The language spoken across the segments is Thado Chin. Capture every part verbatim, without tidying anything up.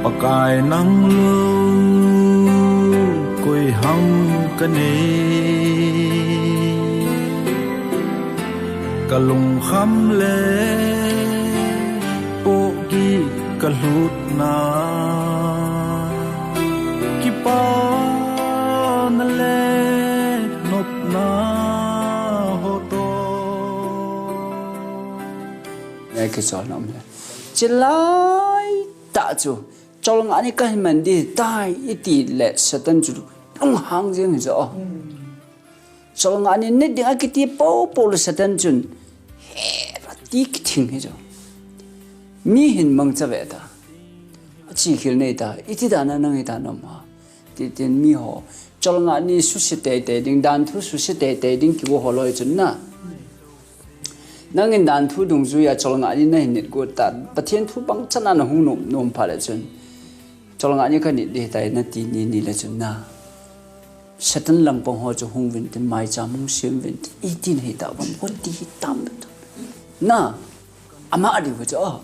Pakai nang lou koi ham ka nei, ka lungkham le pohgih ka lhutna, kipana le nopna ho toh. Ngai kichol nom le. Chilai tah chu. Cholngah ni kahin man ding tai iti le Satan chu lunghang jeng hi chu. Cholngah ni nit ding akiti popo le Satan chun he ra ti kithing hi chu. Mi hin mangcha ve ta. Achi khel nei ta. Iti dan a nang hita nom ham. Ti tin mi ho. Cholngah ni suse teitei ding, dan thu suse teitei ding kigo ho loi chun na. Nangin dan thu dungjuia cholngah ni nahin nit got ta, Pathen thu bang chan a nahung nom, nom phat le chun. Cholngah ni ka nit ding tai nati ni, ni le chun na. Satan langpang ho chu hung uvin tin, maicham hung sem uvin tin, iti nahi ta bang, got ti hitam. Na, ama a ding ho chu, oh.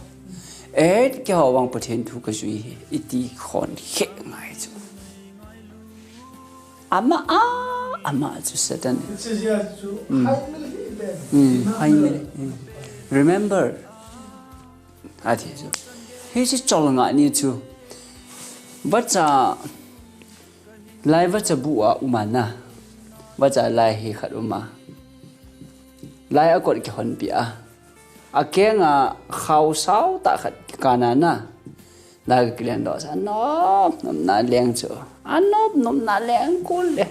Eh, keiho vang Pathen thu ka jui hi, iti khon khe ngai chu. Ama a, ama chu Satan. Hiche jeh a chu, mm, hai mil hi le. Mm, hai mil. Mm. Remember. Ati chu. Hiche cholngah ni chu. Vacha, lai vacha bu a um a na. Vacha lai hi khat um a. Lai a kot kihonpi a. Akeng a khao sao tah khat kikan a na. Lai ka kilen doh sa, anop nopna leng chu. Anop nopna leng kul le.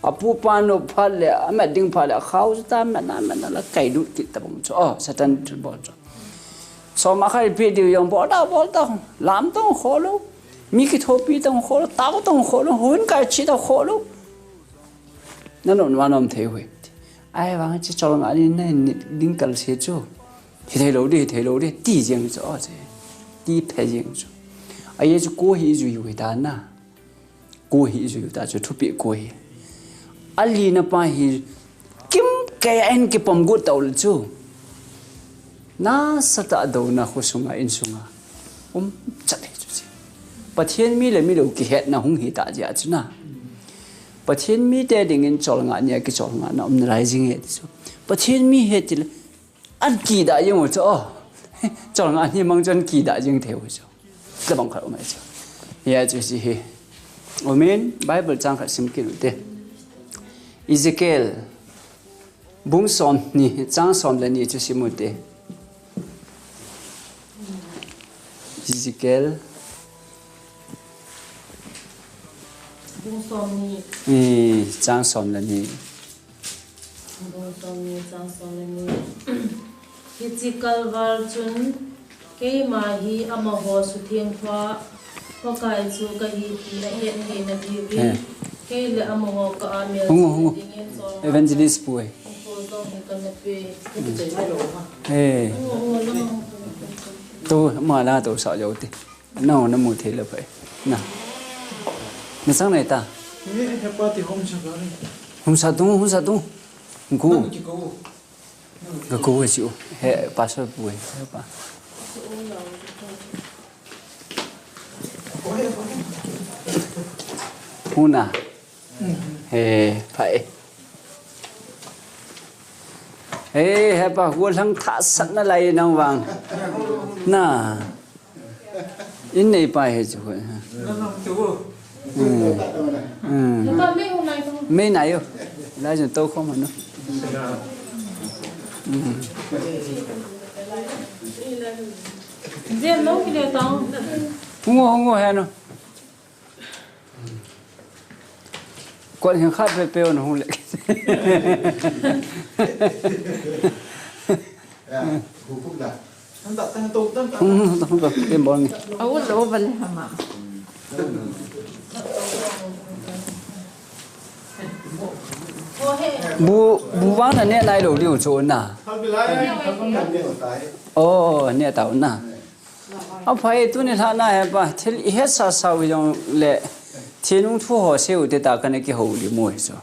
Apu pa nop phat le, amet ding phat le, akhao chu ta met na, met na la kai lut kit tabang chu. Oh, Satan chu bol chu. Soma khai pi diu jong bol ta, bol ta. Lam tong kho lou. Mi kithopi tong kho lou, tao tong kho lou, hun kai chi ta kho lou. Nanom, nanom thei hui. Ahivang chu cholngah ni nahin nit ding kal se chu. Hithei lou ding, hithei lou ding, ti jeng chu, oh, che. Ti phe jeng chu. Ajeh chu koi hi jui u hita na. Koi hi jui u ta chu, thupeh koi hi. Alina pa hi, kimkei a ahin kipom got tau le chu. Nasatah a douna khosunga, insunga. Um, chat hi chu che. Pathen mi le mi lou kihetna hung hita jeh a chu na. Pathen mite dingin cholngah ni a kicholngahna um nalai jing e ti chu. Pathen mi hi ti le, an kidah jeng u chu, oh. Cholngah ni mang chu an kidah jeng thei u chu. Tabang khat um e chu. Hia chu si hi. Amen. Bible chang khat sim kit u te. Ezekiel. Bung som ni, chang som le ni chu sim u te. Ezekiel. Bung som ni. Eh, chang som le ni. Bung som ni, chang som le ni. Hiche kalval chun, keima hi amaho suthengpa Pakai chu kahi ti ahet theina diuvin, eh, kei le amaho kah a melchih dingin cholngah Evangelist pu e. Hung kho jong hi kana pe. Eh. Hung o, hung o, lang. To, ma la to sa jo te. Nang namu thei le phai. Na. Na chang nai ta. Ni he pa ti hung sa ka ni. Hung sa tung, hung sa tung. Gu. Nang ki ko. Ka kou e chu, he, pastor pu e, he pa. Huna. He, pa e. He, he pa, hu lang thasatna lai nang vang. Na. In nei pa he chu. Hmm. Hmm. Mei nai yo. Lai jun to khom no. Hmm. Hung o, hung o he no. Kon hin khat pe pe on hung le. Hmm, hung, hung, tem bol ni. Au lo ba le hama. Bu, bu vang na ne nai lo diu chu na. Oh, ne tau na. Aphai tuni lha na he pa, thil ihet sasa u jong le, thil nung thu ho se u te ta kana kihou li mo hi chu.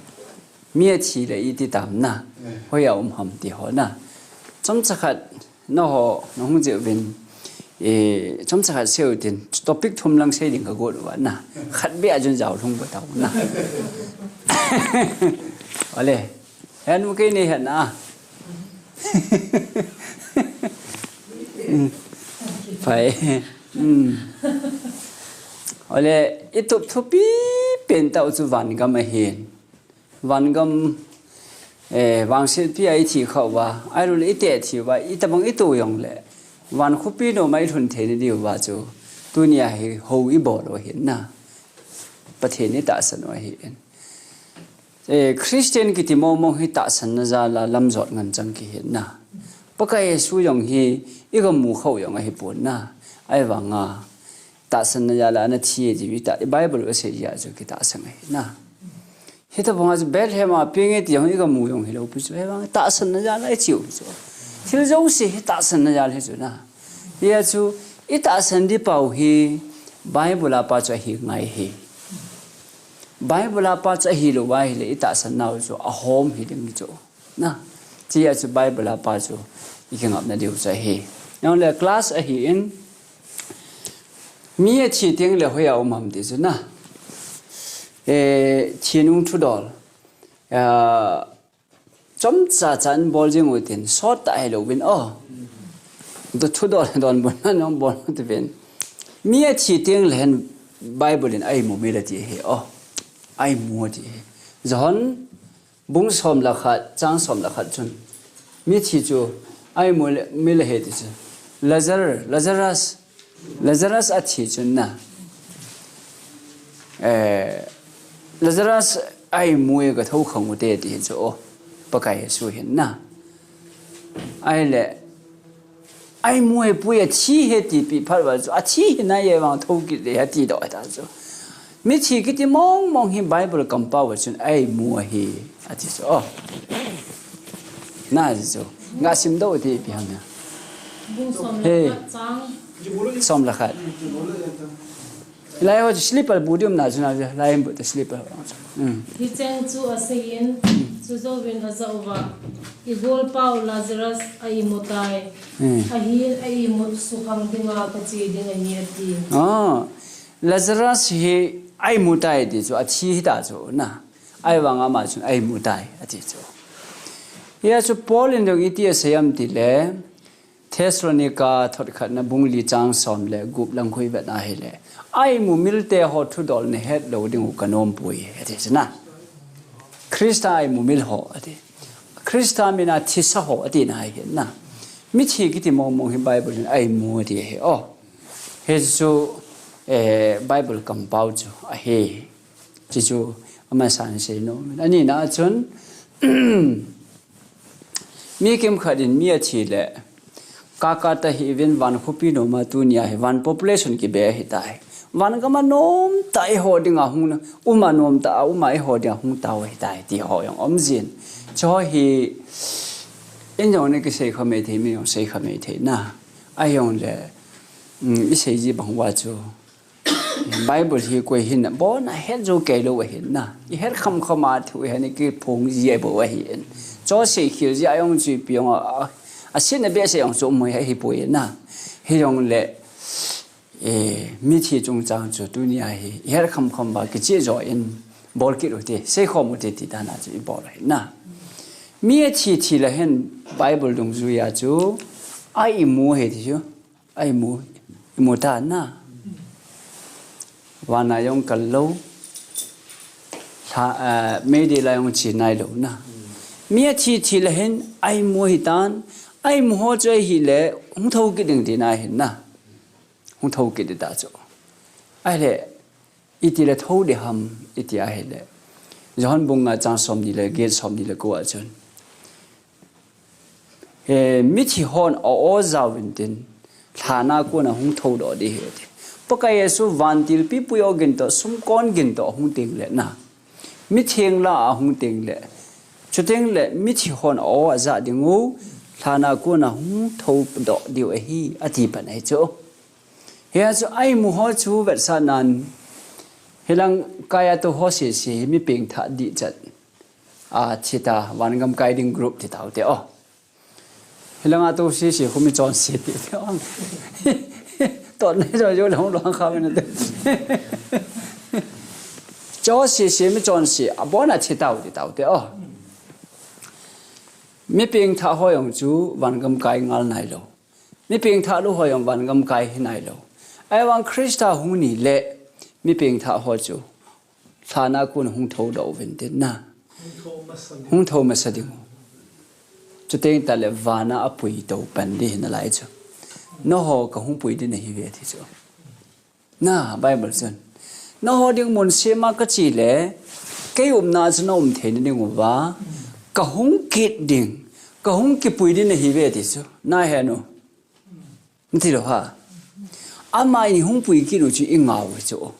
Mi athi le iti tam na, hoiya um ham ti ho na. Chomcha khat, nangho, nahung jeh uvin, Eh, chomcha khat seiyu tin, topic thum lang sei ding kagot uva na. Khat beh a chun jao lhung patau na. Ole, henu kei nei hena. Hmm. Phai. Hmm. Ole, itup thupi pen tau chu vangam ahin. Vangam, eh, vangsetpi a ithi khauva, ahilouleh ite thiuva, itobang itu jongleh, van khopi noma ilhun theina diuva chu, tunia hi hou ibol u ahin na. Pathen itahsan u ahin. Eh, Christian kiti mongmong hi tahsanna jal a lamjot ngen chang kihin na. Pakai Jesu jong hi igamu khau jong ahipon na. Ahivanga tahsanna jal a ana thi e ti mi ta, Bible u asei jeh a chu kitahsan ahi na. Hitobang a chu Bethlehem a peng e ti jong igamu jong hilou pi chu. Ahivang tahsanna jal a ichiu pi chu. Thil jouse hi tahsanna jal hi chu na. Hia chu itahsan di pau hi Bible a pa chu ahi ngai hi. Bible a pa chu ahilou va ahileh itahsan nau chu ahom hi ding chu. Na, chia chu Bible a pa chu ikingapna diu chu ahi. Nang le class ahin, mi athi teng le hoiya um ham ti chu na. Eh, thi nung thudol. Ah, chomcha chan bol jing u tin, sot ta hilou vin, oh. Tu thudol donbutna nong bol u ti vin. Mi athi teng le hen Bible in aimu mil ati hi, oh. Aimu ati hi. John bung som le khat, chang som le khat chun. Mithi chu, aimu le, mil ahi ti chu. Lazar, Lazarus, Lazarus athi chun na. Eh, Lazarus aimu e kathou khang u te ti chu, oh. Pakai Jesu hin na. Ahileh, aimu e pui athi e ti pi phat va chu, athi hi na ye vang thou kit le ati doh ta chu. Mithi kiti mongmong hi Bible kampau a chun aimu ahi, ati chu. Oh. Na ati chu. Nga sim doh ti pi ham ya. Bung som le khat chang. Som le khat. Lai ho chu slipper bu diu na chu na lai bu ta slipper. Hmm. Hicheng chu aseiyin, chujouvin ajah uva, igolpau Lazarus a imu tai. Hmm. Ahin a imut sukhang dinga kache ding ahi ati. Ah, Lazarus hi aimu tai ti chu athi hita chu na. Ahivang ama chun aimu tai ati chu. Hia chu Paul in jong iti asei am ti le, Thessalonica thot khatna bung li chang som le gup lang khu ivet na hile. Aimu milte ho thudol nahet lou ding u kanom poi, ati chu na. Christa aimu mil ho, ati. Christa mina thisa ho, ati na hi na. Mithi kiti mongmong hi Bible in aimu ati hi. Oh. Hi chu, eh, Bible kampau chu ahi. Chi chu ama san sei nom. Ani na chun, Mi kimkhat in mi athi le, kaka ta hi ivin van khopi noma tunia hi van population kibe ahi tai. Van gam a nom ta iho dinga hung na, um a nom ta, a um a iho dinga hung tau ahi tai, ti ho jong um jin. Chu hi, in jong nei kisei kha mei thei, mi jong sei kha mei thei na. Ahi jong le, mm, isei ji bang uva chu. Bible hi koi hin na, bon a het jou kei lou ahin na. Ihet kham kham a thu ihet ni kiphong ji a bou ahin. Chu sei khel ji a jong chu ipi jong a, a, asin a behseh jong chu um ahi poi na. Hi jong le, eh, mithi chungchang chu tunia hi, ihet kham kham ba kichih jo in bol kit u te, sei khom u te ti dan a chu ibol ahi na. Mi athi thi le hin Bible dungjuia chu, a imu ahi ti chu. Aimu, imu ta na. Vana jong kal lou. Lha, eh, meidil a jong che nai lou na. Mi athi thi le hin, aimu ahi tan. Aimu ho chu ahile, hung thou kit ding tina ahi na. Hung thou kit ding ta chu. Ahile, Iti le thou ding ham, iti ahile. Johan bung nga chang som ni le, get som ni le ko a chun. Eh, mithi hon a o jao vin tin, lhan a kona hung thou doh ding ahi ti. Pakai Jesu vantil pipi o gin toh, sumkon gin toh hung teng le na. Mitheng lah a hung teng le. Chuteng le mithi hon a o ajah ding u, lhan a kona hung thou doh diu ahi, ati pan ahi chu. Hia chu aimu ho chu vetsahnan, hilang kai a tou ho sese hi mi pengthah dihchet. A, thi ta, vangam kai ding group ti tau te o. Hilang a tou sese khu mi chonse ti te o. Ton nei jo jo long long kha men te. Cho si si mi chon si. Abon a thi tau ti tau te o. Mi pengthah ho jong chu vangam kai ngal nai lou. Mi pengthah lou ho jong vangam kai hi nai lou. Ahivang Christa hung ni le mi pengthah ho chu lhan a kon hung thou doh uvin tin na. Hung thou masa ding. Chuteng tah le vana apui tou pan ding hi nalai chu. Nangho kahung pui ding nahi uve ti chu. Na, Bible chun. Nangho ding mun sem a kache le, kei umna chu na um thei na ding uva, kahung kit ding, kahung kipui ding nahi uve ti chu. Na he nu. Nati lou ha. Ama i hung pui kit u chu i ngau chu.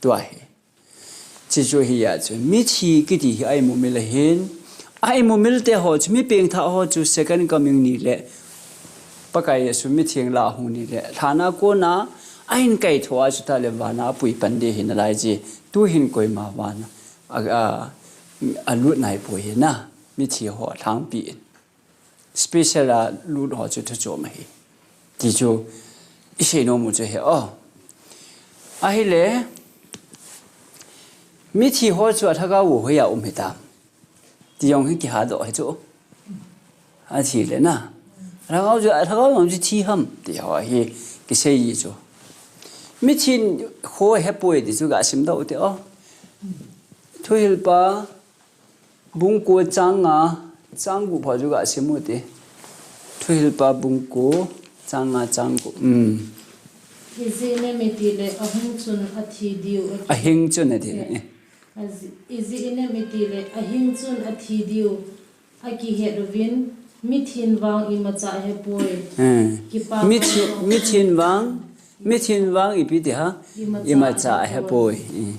Tua hi. Chi chu hi a chu. Mithi kiti hi a imu mil ahin. A imu mil te ho chu mi pengthah ho chu second coming ni le. Pakai Jesu mithi la hung ni le. Lhan a kon a, a hin kaithou a chu tah le vana apui pan ding hi nalai chi. Tu hin koima vana. A, a, a lut nai poi hi na. Mithi ho lhangpi in. Special a lut ho chu thu chom ahi. Ti chu i sei nom u chu hi o. Ahile, mithi ho chu a lhagao u hoiya um hitam. Ti jong hi kiha doh hi chu. Athi le na. Lhagao chu, a lhagao jong chu thi ham. Ti ho hi kisei ji chu. Mithi ho hepoi ti chu ga sim doh u te o. Thuhilpa, Bung ko chang nga, chang gup ho chu ga sim u te. Thuhilpa bung ko chang nga chang gup. Um. Ijeh inem itile ahung chun athi diu. Ahing chun athi. Eh. Aji-, ijeh inem itile ahing chun athi diu. Akihet uvin, mithin vang imacha ahepoi. Eh. Kipa mithin, mithin vang, mithin vang ipi ti ha? Imacha ahepoi. Eh.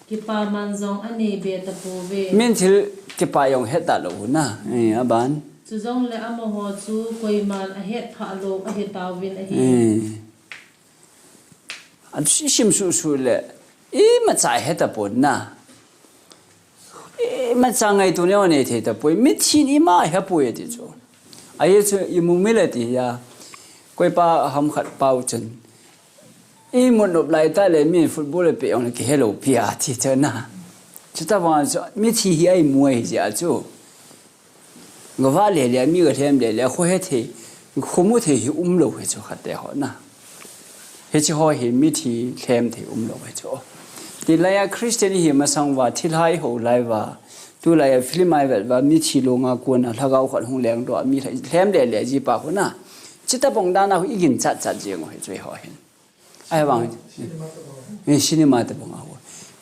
Kipa man jong anei be tapouve. Min thil kipa jong heta lou na. Eh, aban. Chujongle amaho chu koiman ahet pha lou ahi tauvin ahi. Eh. Atu isim susu le. Imacha heta pon na. Imacha ngaito neo nei thei tapoi. Mithin ima hepoi ti chu. Ahi chu imu mil ati ya. Koipa ham khat pau chun. I mut nop lai tah le mi football pe ong le kihe lou pi a ti chu na. Chuta vang chu mithi hi a imu ahi jeh a chu. Gava le le mi ga lhem le le kho he thei, kho mu thei hi um lou hi chu khat te ho na. Hichi ho hi mithi lhem thei um lou hi chu. Ti lai a Christian hi masang uva thil hai ho lai uva. Tu lai a film ai vet uva mithi long a kon a lhagao khat hung leng doh a mi lhem le le ji pa ho na. Chuta bang dan a hu i gin chat chat jeng u hi chu ho hin. Ahivang, eh, cinema te bang a ho.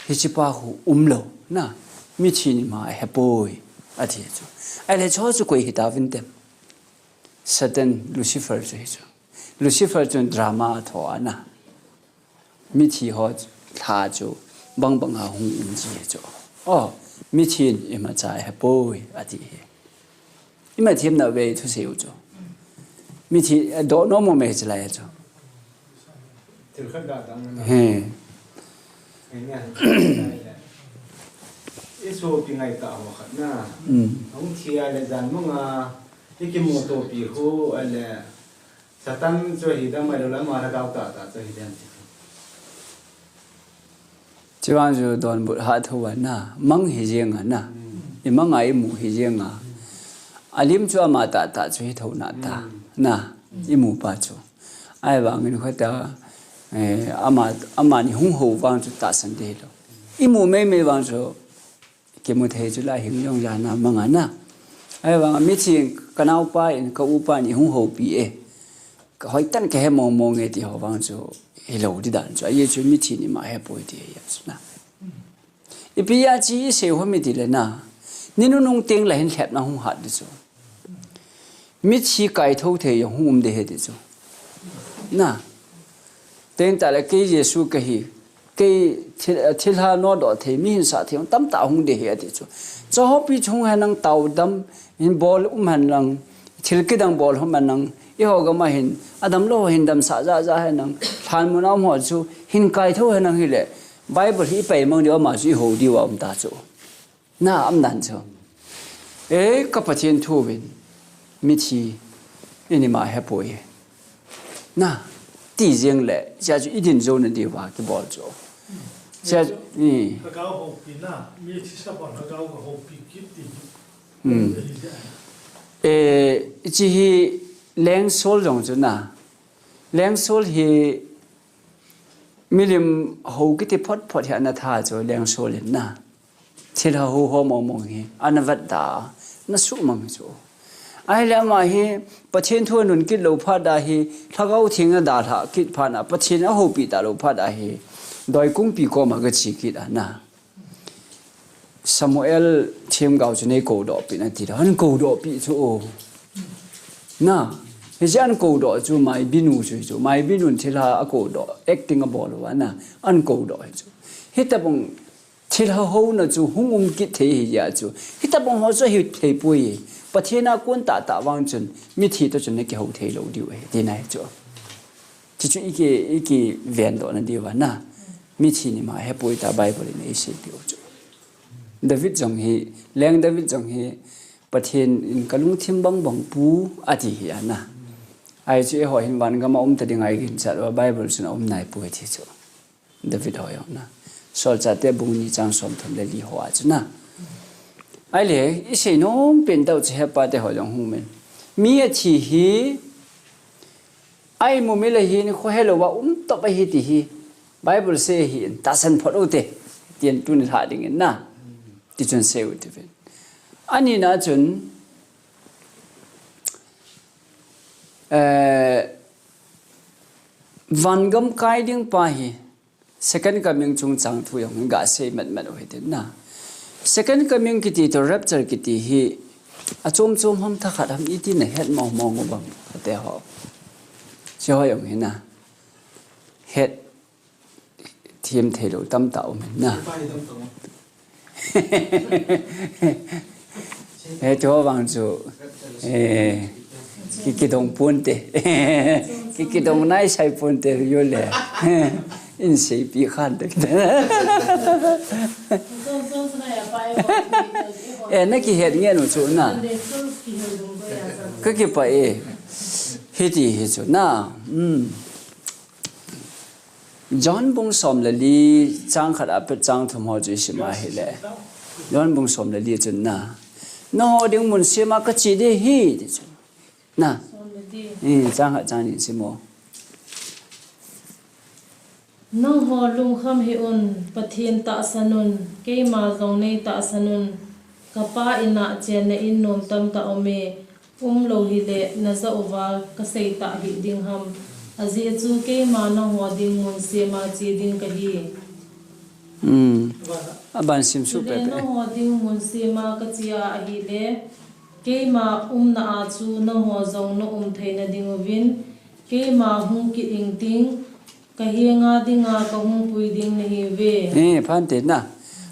Hichi pa ho um lou, na, mithin ima ahepoi, ati chu. Ahile chu chu koi hita vin tem. Satan, Lucifer chu hi chu. Lucifer chun drama atho a na. Mithi ho lha chu bang bang a hung um ji chu. Oh, mithin imacha ahepoi, ati hi. Ima themna ve thusei u chu. Mithi, eh, doh nom mo me hichi lai chu. Thil khat ga dang na. He. Ngai na. I sopi ngai ta ho khat na. Mm. Hung thi a le jan mong a, i kimu topi hu a le Satan chu hi dam mai lou la, ama lhagao tah tah chu hi dam ti. Chuan chu donbut hatho a na, mang hi jeng a na. Mm. I mang a i mu hi jeng a. A lim chu ama tah tah chu hi tho na ta. Mm. Na, i mu pa chu. Ahivang in khata, eh, ama, amani hung ho vang chu tahsan thei lou. I mu mei mei vang chu kimu thei chu la hing jong jana mang a na. Ahivang mithin ka naopa in ka upa ni hung hopi e. Ka hoi tan ka he mong mong e ti ho vang chu hi lou di dan chu. Ahi chu mithin ima hepoi ti ahi chu na. Ipi a chi i sei ho mi ti le na. Ni nunung teng la hin lhepna hung hat di chu. Mithi kaitho thei jong hung um de he ti chu. Na. Teng tah le kei Jesu ka hi. Kei thil, thilha nodoh thei, mi hinsah thei jong tamtah hung de he ati chu. Chu hopi chu hung henlang tao dam, hin bol um henlang, thil kidang bol um henlang, i ho gam a hin, a damlou hin damsah ja ja henlang, lhan mun a um ho chu, hin kaitho henlang hile, Bible hi i pai mang diu ama chu i ho diu a um ta chu. Na, am dan chu. E, ka Pathen thu vin. Mithi. I nima hepoi. Na. ti jeng le, sia chu i din jou na diu va kibol chu. Sia chu, i. Lhagao houpi na, mi thisa pon lhagao ka houpi kit ti. Hmm. E, chi hi lengsol jong chu na. Lengsol hi milim ho kiti phot phot hi ana tha chu lengsol in na. Thilha ho ho mong mong hi ana vat da, na suhmang chu. Ahile ama hi Pathen thu anun kit lou phat a hi, Lhagao Theng adalhah kit phat a, Pathen ahoupi talou phat a hi, doikungpi koma gache kit a na. Samuel themgao chu nei koudoh pih in ati lou, ahin koudoh pih chu o. Na, hiche ahin koudoh chu Maibinu chu hi chu, Maibinun thilha akoudoh, acting abol uva na, ahin koudoh hi chu. Hitabang thilha houna chu hung um kit thei ahi jeh chun. Hitabang ho chu ahi thei poi. Pathen a kon tahtah vang chun mithi toh chun na kihou thei lou diu ahi, tina ahi chu. Chuchu i ki, i kiven doh na diu va na. Mithi ni ma he poi ta Bible in eisei diu chu. David jong hi, leng David jong hi, Pathen in ka lungthim bang bang pu ati hi a na. Ahi chu eiho hin van gam a um ta ding a i ginchat uva Bible chun aum nai poi ti chu. David ho jong na. Solchahte bung ni chang som thum le li ho a chu na. Ahile, i seinom pen tah u chu hepa te ho jong hung um in. Mi athi hi, a imu mil ahin, khohelou a um top ahi ti hi. Bible sei ahin, tahsan phot u te. Tin tuni lha ding in na. Ti chun sei u te ven. Ani na chun, eh, van gam kai ding pa hi, Second coming chungchang thu jong ga sei mat mat u hitin na. Second coming kiti toh rapture kiti hi achom chom ham thakhat ham iti na het mong mong u bang kate ho. Hiche ho jong hi na. Het them thei lou tamtah um in na. He, tu vang chu, eh, ki, kidong pon te. Ki, kidong nai sai pon te, yo le. In seipi khan te. Eh, na kihet ngen u chu na. Ka kipah e. Hiti hi chu na. Hmm. John bung som le li chang khat a pat chang thum ho chu i sim a hile. John bung som le li chun na. Nangho ding mun sem a kache ding ahi, ti chu. Na. Som le li. Eh, chang khat chang ni sim o. Nangho lungkham hih un, Pathen tahsan un, keima jong nei tahsan un, ka Pa in a chenna in nom tamtah um e, Umlou hile, najah uva kasei tah hih ding ham. Ajeh chu keima nangho ding mun sem a che ding kahi. Hmm. Aban sim suh pepe. Chule nangho ding mun sem a kache a ahile, keima umna a chu nangho jong na um theina ding uvin, keima hung kit ingting, Ka henga dinga kahung pui ding nahiuve. Eh, phante na.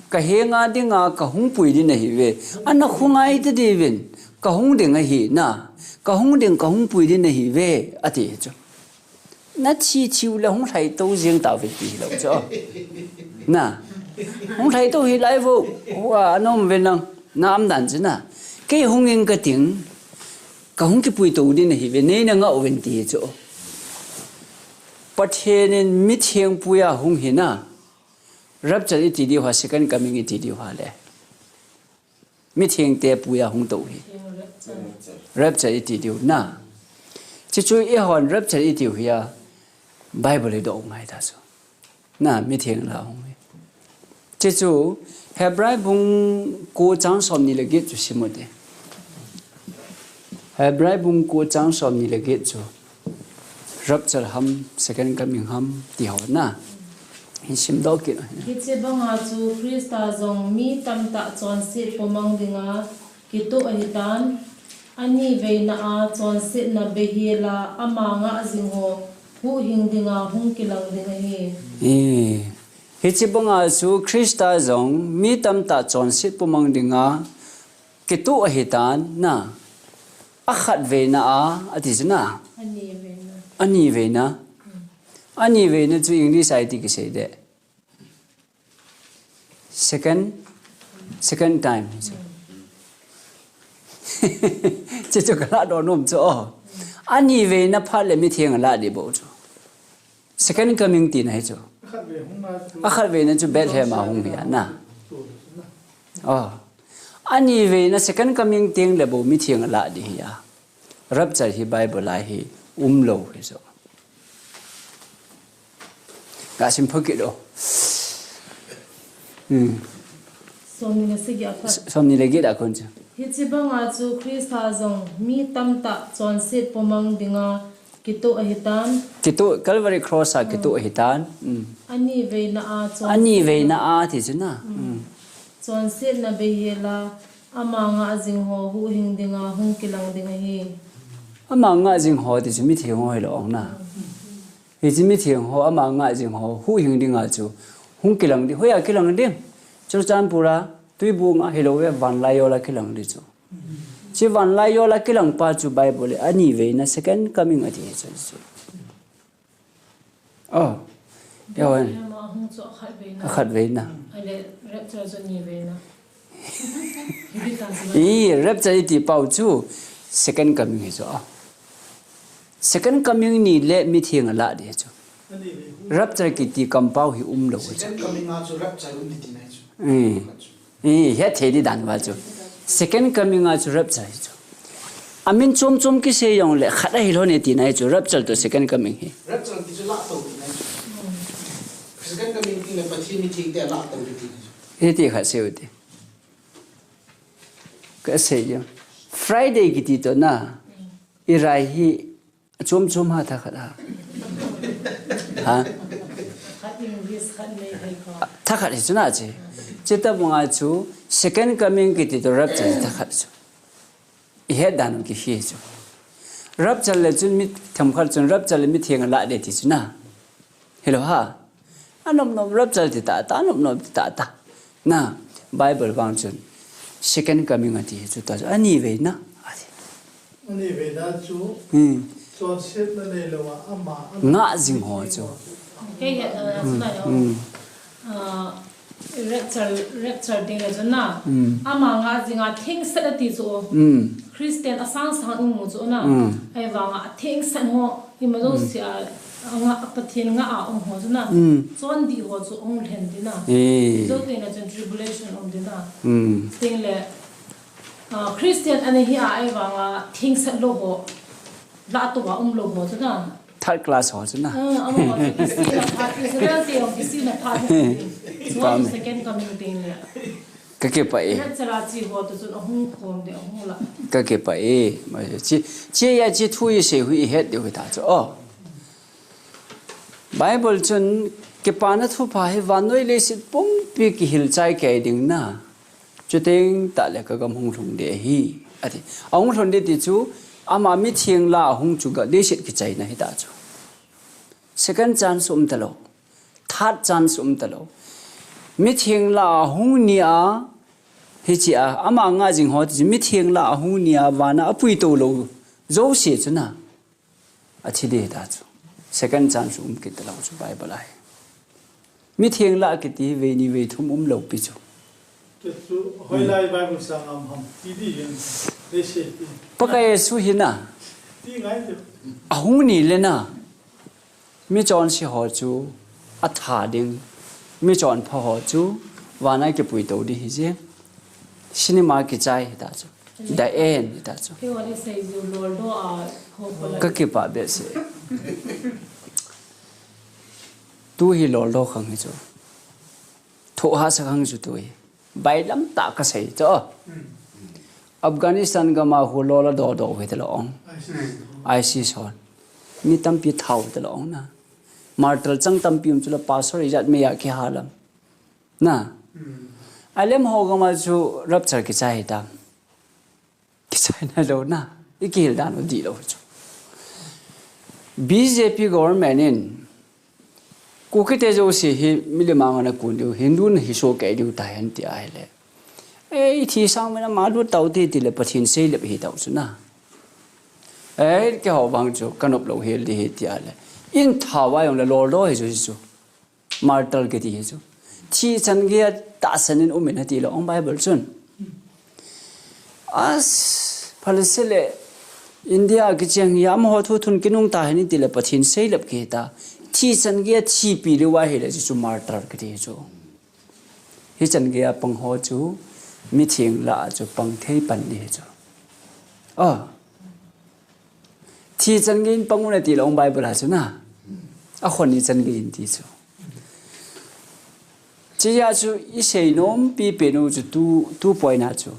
Ka henga dinga kahung pui ding nahiuve. Ana khongai ta diuvin. Kahung ding ahi na. Kahung ding, kahung pui ding nahiuve. Ati chu. Na thi thiu le hung lhai to jeng tauve ti hilou chu. Na. Hung lhai to hilai vo. Wa nom ve nang. Na um dan chu na. Kei hung ing kating. Kahung kipui to ding nahiuve. Nei na ngah uvin ti chu. Pathen in mitheng puiya hung hi na. Rapture iti diu ha, second coming iti diu ha le. Mitheng te puiya hung to hi. Rapture iti diu na. Chuchu eihon rapture iti diu hi a. Bible hi doh ngai ta chu. Na, mitheng la hung hi. Chuchu Hebrai bung ko chang som ni le get chu sim u te. Hebrai bung ko chang som ni le get chu. Rapture ham, second coming ham, ti ho na. Hin sim doh kit. Hiche banga chu Christa jong mi tamtah chonset pumang dinga kitoh ahitan. Ani veina a chonsetna beihel a ama ngah jing ho huhhing dinga hung kilang ding ahi. Eh. Hiche banga chu Christa jong mi tamtah chonset pumang dinga kitoh ahitan na. Akhat veina a, ati chu na. Ani veina. Ani veina. Hmm. Ani veina chu English a iti kisei de. Second, second time. Chuchu ka lah doh nom chu. Ani veina phat le mitheng alah ding bou chu. Second coming tina hi chu. Akhat vei na chu Bethlehem a hung hi a na. Oh. Ani vei na second coming teng le bou mitheng alah ding hi a. Rapture hi Bible a hi umlou hi chu. Ka sim phakit o. Hmm. Somni le sagi a khat. Somni le get a kon chu. Hiche banga chu Christa jong mi tamtah chonset pomang dinga kitoh ahitan. Kitoh, Calvary Cross a kitoh ahitan. Hmm. Ani veina a chonset. Ani veina a ti chu na. Hmm. Hmm. Chonsetna beihela ama ngah jing ho huhhing dinga hung kilang ding ahi. Ama ngah jing ho ti chu mitheng ho hilou ong na. Hmm. Hiche mitheng ho ama ngah jing ho huhhing dinga chu hung kilang ding, hoiya kilang ding. Churachandpur a, Tuibung a hilou ve vanlaiyol a kilang ding chu. Hiche vanlaiyol a kilang pa chu Bible le ani veina second coming ati hi chu. Oh. Yawan. Bethlehem a hung chu akhat veina. Akhat veina. Ale rapture chu ni veina. I rapture iti pau chu second coming hi chu a. Second coming ni le mitheng alah ding hi chu. Rapture kiti kampau hi umlou hi chu. Second coming a chu rapture um ding ti na hi chu. Eh. Eh, hethei ding dan va chu. Second coming a chu rapture hi chu. Amin chom chom kisei jong le khat ahi lhon e tina hi chu rapture toh second coming hi. Rapture ti chu lahtou tina hi chu. Second coming ti le Pathen mitheng te lahtou ding tina hi chu. Hiti khat sei u te. Ka sei jong. Friday kiti toh na. I rai hi chom chom ha thakhat ha. Ha? Khat English, khat Meitei ko. Thakhat hi chu na che. Chutobang a chu second coming kiti toh rapture thakhat chu. I het dan u kihi chu. Rapture le chun mi themkhat chun rapture le mitheng alah ding ti chu na. Hilou ha. Anop nop rapture ti ta ta, anop nop ti ta ta. Na, Bible vang chun second coming ati hi chu ta chu ani veina ati. Ani veina chu. Hmm. Chonsetna neilou a ama, ama ngah jing ho chu. Kei he, uh, Hmm. Suna yo. Hmm. Uh, rapture, rapture ding le chu na. Hmm. Ama ngah jing a thengset ati chu. Hmm. Christian asang sang i mu chu na. Hmm. Ahivang a thengset ho ima jouse a, anga Pathen ngah a um ho chu na. Hmm. Chondih ho chu hung lhen ding na. Eh. Jou teng le chun tribulation um ding na. Hmm. Teng le, ah, Christian ana hi a, ahivang a thengset lou ho, lahtou a umlou ho chu na. Third class ho chu na. Ah, amaho chu kisihna phat, Israel te jong kisihna phat. Chu chu second coming teng le. Ka kipah e. Rapture a che ho toh chun ahung khom ding, ahung lah. Ka kipah e. Chi, chi a chi thu i sei u hi i het diu hi ta chu. Oh. Bible chun kipana thupha hi vannoi leiset pumpi kihil chai kei ding na. Chuteng tah le ka gam hung lhung ding ahi. Ati. Ahung lhung ding ti chu ama mitheng lah a hung chu ga leiset kichaina hi ta chu. Second chance um talou. Third chance um talou. Mitheng lah a hung ni a, hiche a, ama ngah jing ho ti chu mitheng lah a hung ni a, van a apuitou lou jouse chu na. Athi ding ta chu. Second chance um kit talou chu Bible a hi. Mitheng lah kiti vei ni vei thum umlou pi chu. Chu chu, hoilai Bible sanga um ham, ti ding hin, leiset pi. Pakai Jesu hi na. Ti ngai chu. Ahung ni le na. Mi chonse ho chu atha ding, mi chonpha ho chu vana kipuitou ding hi jeng. Cinema kichai hi ta chu. The end hi ta chu. Kei vang isei jiu loldoh a ho ko la. Ka kipah behseh. Tu hi loldoh khang hi chu. Thoh hahsa khang chu tu hi. Bailam tah ka sei chu. Afghanistan gam a khu lol a dodoh u hi talou ong. ISIS hon. Mi tampi thau talou ong na. Martyr chang tampi um chu la pastor ijat mei a kiha lam. Na. Alem ho gam a chu rapture kichai tam. Kichai nalou na. I kihil dan u dihlou chu. B J P government in Kuki te jouse hi milim a ana kun diu, Hindu nahi soh kei diu tahen ti ahile. Ei, thi sang mena ma lut tau ti, ti le Pathen seilep hi tau chu na. Ei, keiho vang chu, ka nop lou hel di hi ti ahile. In thau a jong le loldoh hi chu, hi chu. Martyr kiti hi chu. Thi chan gei a tahsan in um in ati lou ong Bible chun. As, phalse le India kicheng hi amaho thu thun kinung tahen ti le Pathen seilep kihita. Thi Hichan geiya thipi lou ahile chu, chu martyr kiti chu. Hichan geiya pang ho chu, mitheng lah a chu pang thei pan ding hi chu. Ah. Thi chan geiyin pang un ati lou Bible a chu na. Akhon ni chan geiyin ti chu. Chuti a chu isei nom pipen u chu tu, tu point a chu.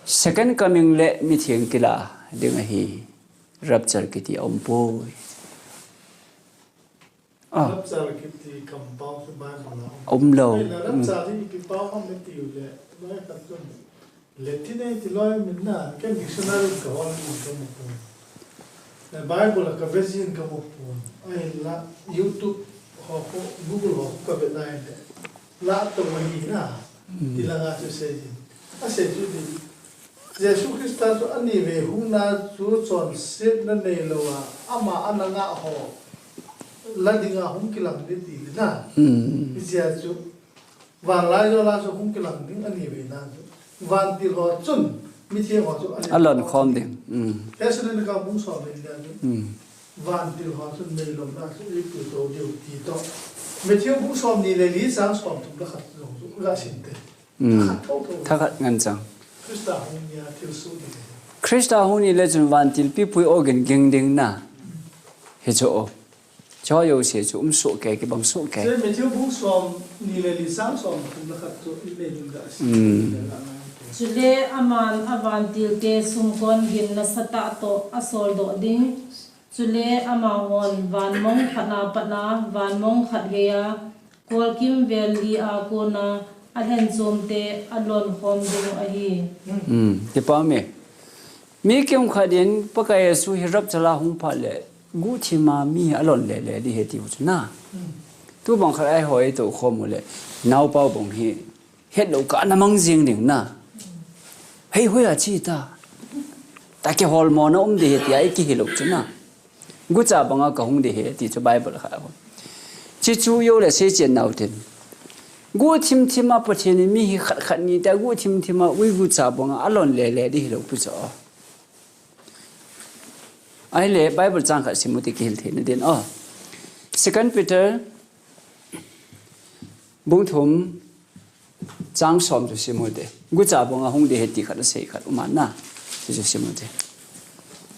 Second coming le mitheng kilah ding ahi. Rapture kiti aumpoi. Ah. Rapture kiti kampao chu Bible a um. Umlou. Ei, la rapture hi ipi pao ham iti u le, loi khat chun. Latin a iti loi min na, ken dictionary ka hol in kamu pon. Eh, Bible a ka ve jin kamu pon. Ahinla, YouTube ho khu, Google ho khu ka ve na in le. La to ahi na. Hmm. Ti langa chu sei jin. Asei chu ti. Jesu Christa chu anivei hungna chu chonsetna neilou a, ama ana ngah ho la dinga hung kilang ding ti na. Hmm. Hichea chu vanlaijol a chu hung kilang ding anivei na chu. Vantil ho chun, mitheng ho chu alon khom ding. Hmm. Thessalonica bung som le li a chu. Hmm. Vantil ho chun meilom na chu eipuitou diu ti toh. Matthew bung somni le li chang somthum le khat jong chu ga sim te. Hmm. Thakhat thotho. Thakhat ngen chang. Christa hung ni a thil soh ding. Christa hung ni le chun vantil pipui ogin ging ding na. Hichu o. Chujouse chu um soh kei, kibang soh kei. Chule Matthew bung somni le li chang somthum le khat chu i ve ding ga sim. Hmm. Chule aman avantilte sumkon gin nasatah toh asoldoh ding. Chule amahon van mong khat a pat a, van mong khat geiya, kolkimvel li a kona alhenchomte alon khom ding ahi. Hmm, kipa me. Mi kimkhat in Pakai Jesu hi rapture a hung phat le, guhthim a mi hi alon lele ding ahi tiu chu na. Hmm. Tubang khat a eiho ito khom u le, naopa u bang hi, hetlou kah a ana mang jing ding na. Hei, hoiya che ta. Takiholmona um ding ahi tia ikihil lou chu na. Gucha banga kahung ding ahi ti chu Bible khat a. Chuche chu jou le seichen nau tin. Guhthim thim a Pathen in mi hi khat khat ni ta guhthim thim a ui gucha banga alon lele ding hilou pi chu. Ahile Bible chang khat sim u te kihil thei na din. Oh. Second Peter bung thum Chang som chu sim u te. Gucha banga hung ding ahi ti khat asei khat um a na. Chu chu sim u te.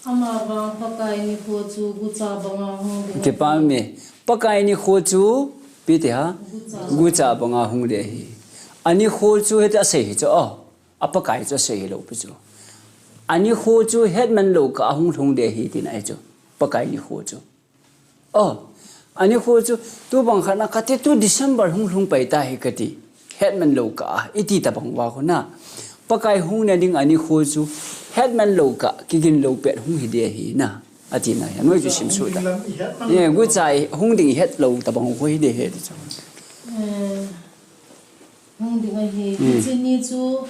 Amavang Pakai nikho chu gucha banga hung ding ahi. Kipa me. Pakai nikho chu ipi ti ham? Gucha. Gucha banga hung ding ahi. Anikho chu hiti asei hi chu o. A Pakai chu asei hilou pi chu. Anikho chu hetman lou kah a hung lhung ding ahi tina ahi chu. Pakai nikho chu. Oh, anikho chu, tubang khat na kati tu December hung lhung pai ta hi kati. Hetman lou kah a, iti tabang uva khu na. Pakai hung na ding anikho chu, hetman lou kah, kigin lou pet hung hi ding ahi na. Ati na, anoi chu sim suh ta. Hung ding lam i hetman lou. Ye, gucha hung ding hetlou tabang khu hi ding ahi ti chu. Eh. Hung ding ahi. Hmm. Hiche ni chu,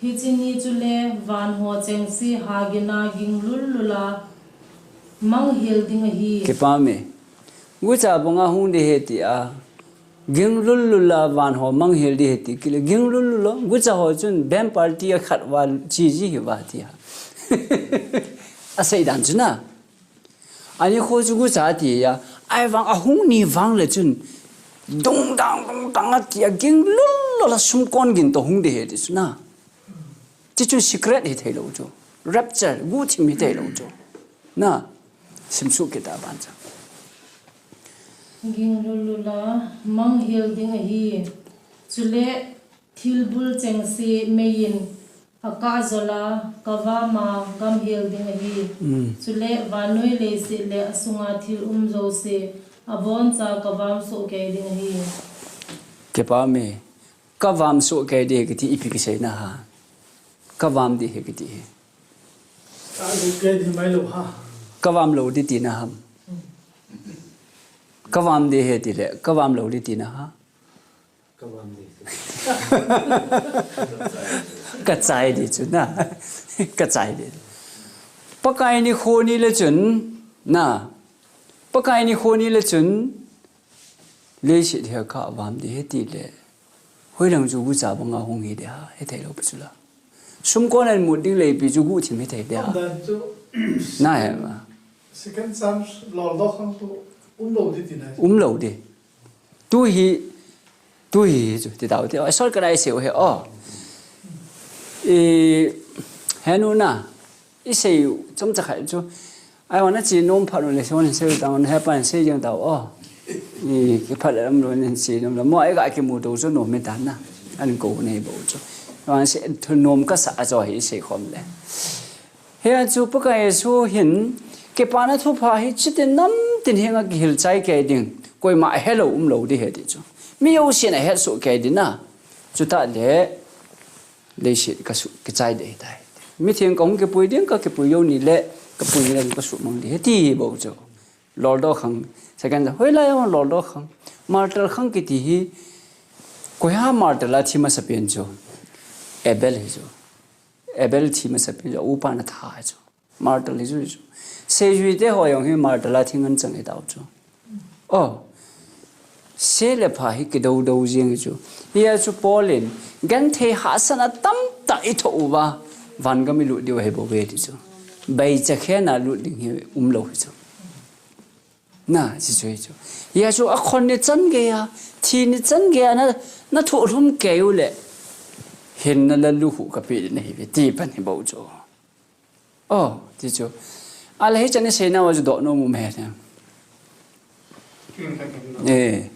hiche ni chu le van ho chengse hagin a ging lul lul a manghel ding ahi. Kipa me. Gucha banga hung ding ahi ti a. Ging lul lul a van ho manghel ding ahi ti kile. Ging lul lul a. Gucha ho chun band party a khat uva che ji hi uva ti a. Asei dan chu na. Anikho chu gucha ati a, ahivang ahung ni vang le chun, dungdang, dungdang ati a, ging lul lul a sumkon gin toh hung ding ahi ti chu na. Chuche chu secret hithei lou chu. Rapture, guhthim hithei lou chu. Na, sim suh kit a ban cha. Ging lul lul a, manghel ding ahi. Chule, thilbul chengse mei in, akah jol a, kavam a gamhel ding ahi. Mm. Chule vannoi leiset le asunga thil um jouse, aboncha kavam soh kei ding ahi. Kipa me. Kavam soh kei ding kiti ipi kiseina ham. Kavam ding ahi kiti ahi. Kavam lou ding tina ham. Kavam ding ahi tile, kavam lou ding tina ham. Ka chai ding chu na. Ka chai ding. Pakai nikho ni le chun, na. Pakai nikho ni le chun, leiset hi kavam ding ahi tile. Hoilang chu gucha banga hung hi ding ham, hithei lou pi chu la. Sumkon a mut ding leipi chu guhthim hithei ding ham. Na he ma. Second chance loldoh khang chu Um lou di. Tu hi, tu hi chu, ti tau ti. Ai, sol ka dai seu he, oh. I, henu na, i sei, chom cha khai chu. Ai, wana chi nom phat le, son sei tau, he pan sei jeng tau, oh. I, ki phat le, am lo, nen chi nom lo. Mo ai ga ki mu do chu nom mi ta na. An ko nei bo chu. Wan sei, thu nom ka sa cho hi sei khom le. Hia chu Pakai Jesu hin, kipana thupha hi chitin namtin henga kihil chai kei ding, koima a helou um lou di he ti chu. Mi jousen a het suh kei ding na, chuta le, leiset ka suh, kichai ding tai. Mitheng kahung kipui ding, ka kipui jou ni le, ka pui ni le ka suh mang di he ti bou chu. Loldo khang, second, hoilai a loldo khang. Martyr khang kiti hi, koi ha martyr la thi masa pen chu. Abel hi chu. Abel thi masa pen chu, upa na tha chu. Martyr hi chu chu. Seijui te ho jong hi martyr la thi ngan chang hi tau chu. Oh. Se le pha hi kido do jing hi chu. Hia chu Paul in, genthei hahsatna tamtah i thoh uva, vangam i lut diu ahi bou ve ti chu. Baicha khen a lut ding hi um lou hi chu. Na, chi chu hi chu. Hia chu a khon ni chan gei a, thi ni chan gei a, na, na thoh lhum kei u le. Hin na la lu hu ka pe na hi ve, ti pan hi bou chu. Oh, ti chu. A la hi chan ni sei na wa chu do no mu me ne. Eh.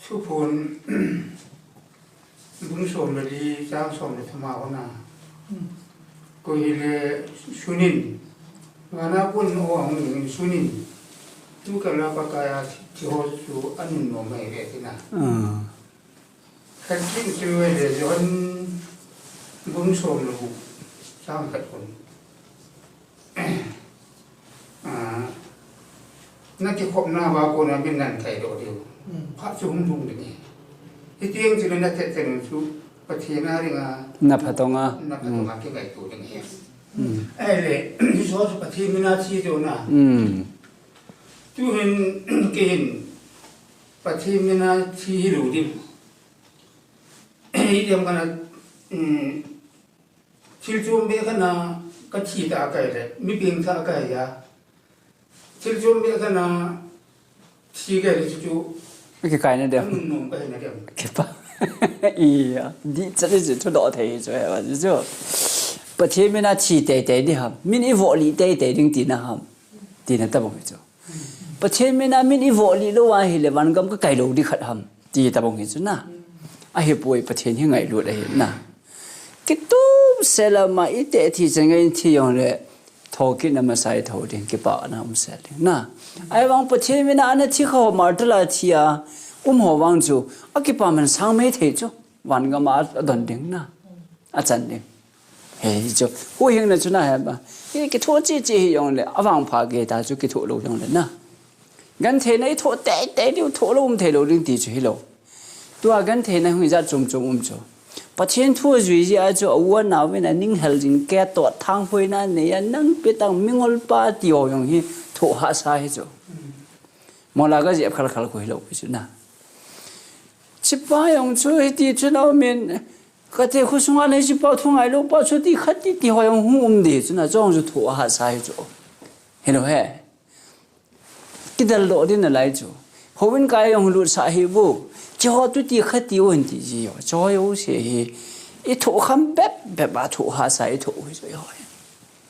Thuphon bung som le li chang som le thum a hon a. Koi hile sunin. Vana pon o hung sunin. Tu kala Pakai a thi ho chu anun nom mai ve tina. Ah. Khat chin chu ve le Johan bung som le gup chang khat kon. Ah, na kikhopna va kona min nan thei doh diu. Mm. Phat chu hung lhung ding e. Hiti ang chu na thet thet chu Pathen a ringa. Na phatong a. Na phatong a kingaito ding e. Mm. Ahile, hiche chu Pathen mina thi chu na. Mm. Tuhin, kei hin, Pathen mina thi hilou ding. Hiti ang kana, mm, Thil chom be kana ka thi ta kai le, mi peng tha kai ya. Thil chom be kana thi kai le chu chu. Ki kai na dem. Anun nom kai na dem. Kipa. Iya, di cha di chu do thei chu he ba chu. Pathen mina thi tei tei di ham. Min i vo li tei tei ding tina ham. Tina tabang chu. Pathen mina min i vo li lou ahile vangam ka kai lou di khat ham. Ti tabang hi chu na. Ahipoi Pathen hi ngailut ahi na. Kitum sela ma i te thi chen ngai thi jong le. Thokit na masa i tho ding kipana um sel ding na. Ahivang Pathen mina ana thi kha ho martyr la thi a. Um ho vang chu. A kipa man sang mai thei chu. Vangam a don ding na. A chan ding. He, hi chu, huhhingna chu na he ba. Hi kithoh chi chi hi jong le, avangpha gei ta chu kithoh lou jong le na. Gentheina i thoh tei tei diu thoh lou um thei lou ding ti chu hilou. Tua gentheina hung ijat chom chom um chu. Pathen thu jui jia chu a u a nau in a ning hel jing kei a tot thanghoina nei a nang pe tang mingol pa ti ho jong hi thoh hahsa hi chu. Mola ka jep khal khal khu hilou pi chu na. Chipa jong chu hiti chu na min Kate khosunga nei chipa thu ngailou pa chu ti khat ti ti ho jong hung um di chu na jong chu thu a hahsa hi chu. Hilou he. Kidel doh din na lai chu. Houin kai jong lut sa hi bu. Chi ho tu ti khat ti un ti ji ho. Chi ho se hi. I thu kham bep bep a thu hahsa i thu hi chu ho.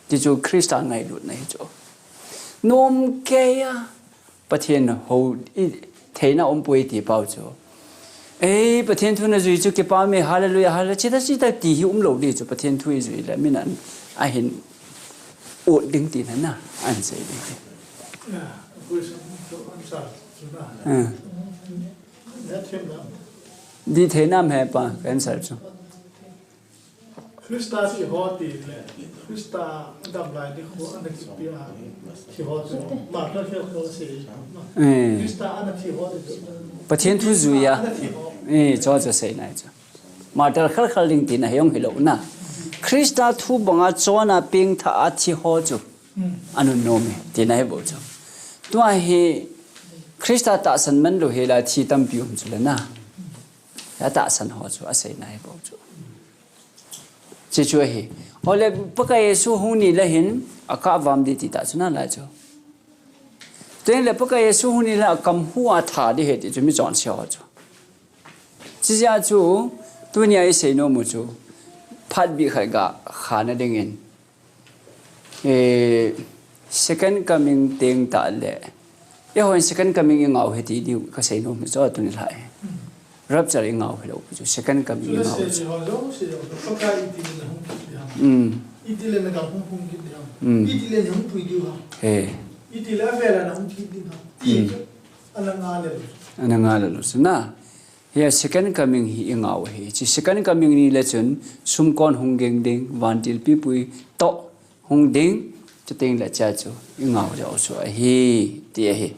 Ti chu Christa ngailutna hi chu. Nom kei a. Pathen ho i theina um poi ti pau chu. Ei, Pathen thu na jui chu kipa me, hallelujah, hallelujah, chita chita ti hi um lou di chu, Pathen thu i jui le, min an, ahin ut ding ti na na, an sei ding ti. Ah. Di theina me pa, ka answer chu. Christa thi ho ti le, Christa dam lai ni ho ana kipe a thi ho chu, martyr khel khel sei. Eh. Christa ana thi ho ti chu. Pathen thu jui a. Ana thi ho. Eh, cho cho sei nai cho. Martyr khel khel ding tina hi jong hilou na. Christa thu banga chona peng tha a thi ho chu. Hmm. Anun nom e, tina hi bou chu. Tua hi Christa tahsan man lou hi la thi tampi um chu le na. Ya tahsan ho chu, asei nai bou chu. Chi chu ahi. Ole Pakai Jesu hung ni le hin, a ka vam di ti ta chu na lai chu. Tengle Pakai Jesu hung in la kam hu a tha ding ahi ti chu michonse ho chu. Chijeh a chu, tunia isei nom u chu, phat bih khat ga khana dingin, eh, second coming teng tah le, eihon second coming ingah u ahi ti diu kasei nom u chu tuni lai. Rapture ingah u hilou chu, second coming ingah u chu. Chule sei ho jong, sei ho jong, Pakai itile nahung kit ding ham. Mm. Itile nagam hung hung kit ding ham. Mm. Itile nahung pui diu ham. He. Itile avela nahung kit ding ham. Ti chu, ana ngah le lou. Ana ngah le lou chu na. Hia second coming hi ingah u ahi. Chi second coming ni le chun sumkon hung geng ding, vantil pipui toh hung ding, chuteng le chea chu ingah u jeh u chu ahi, ti ahi.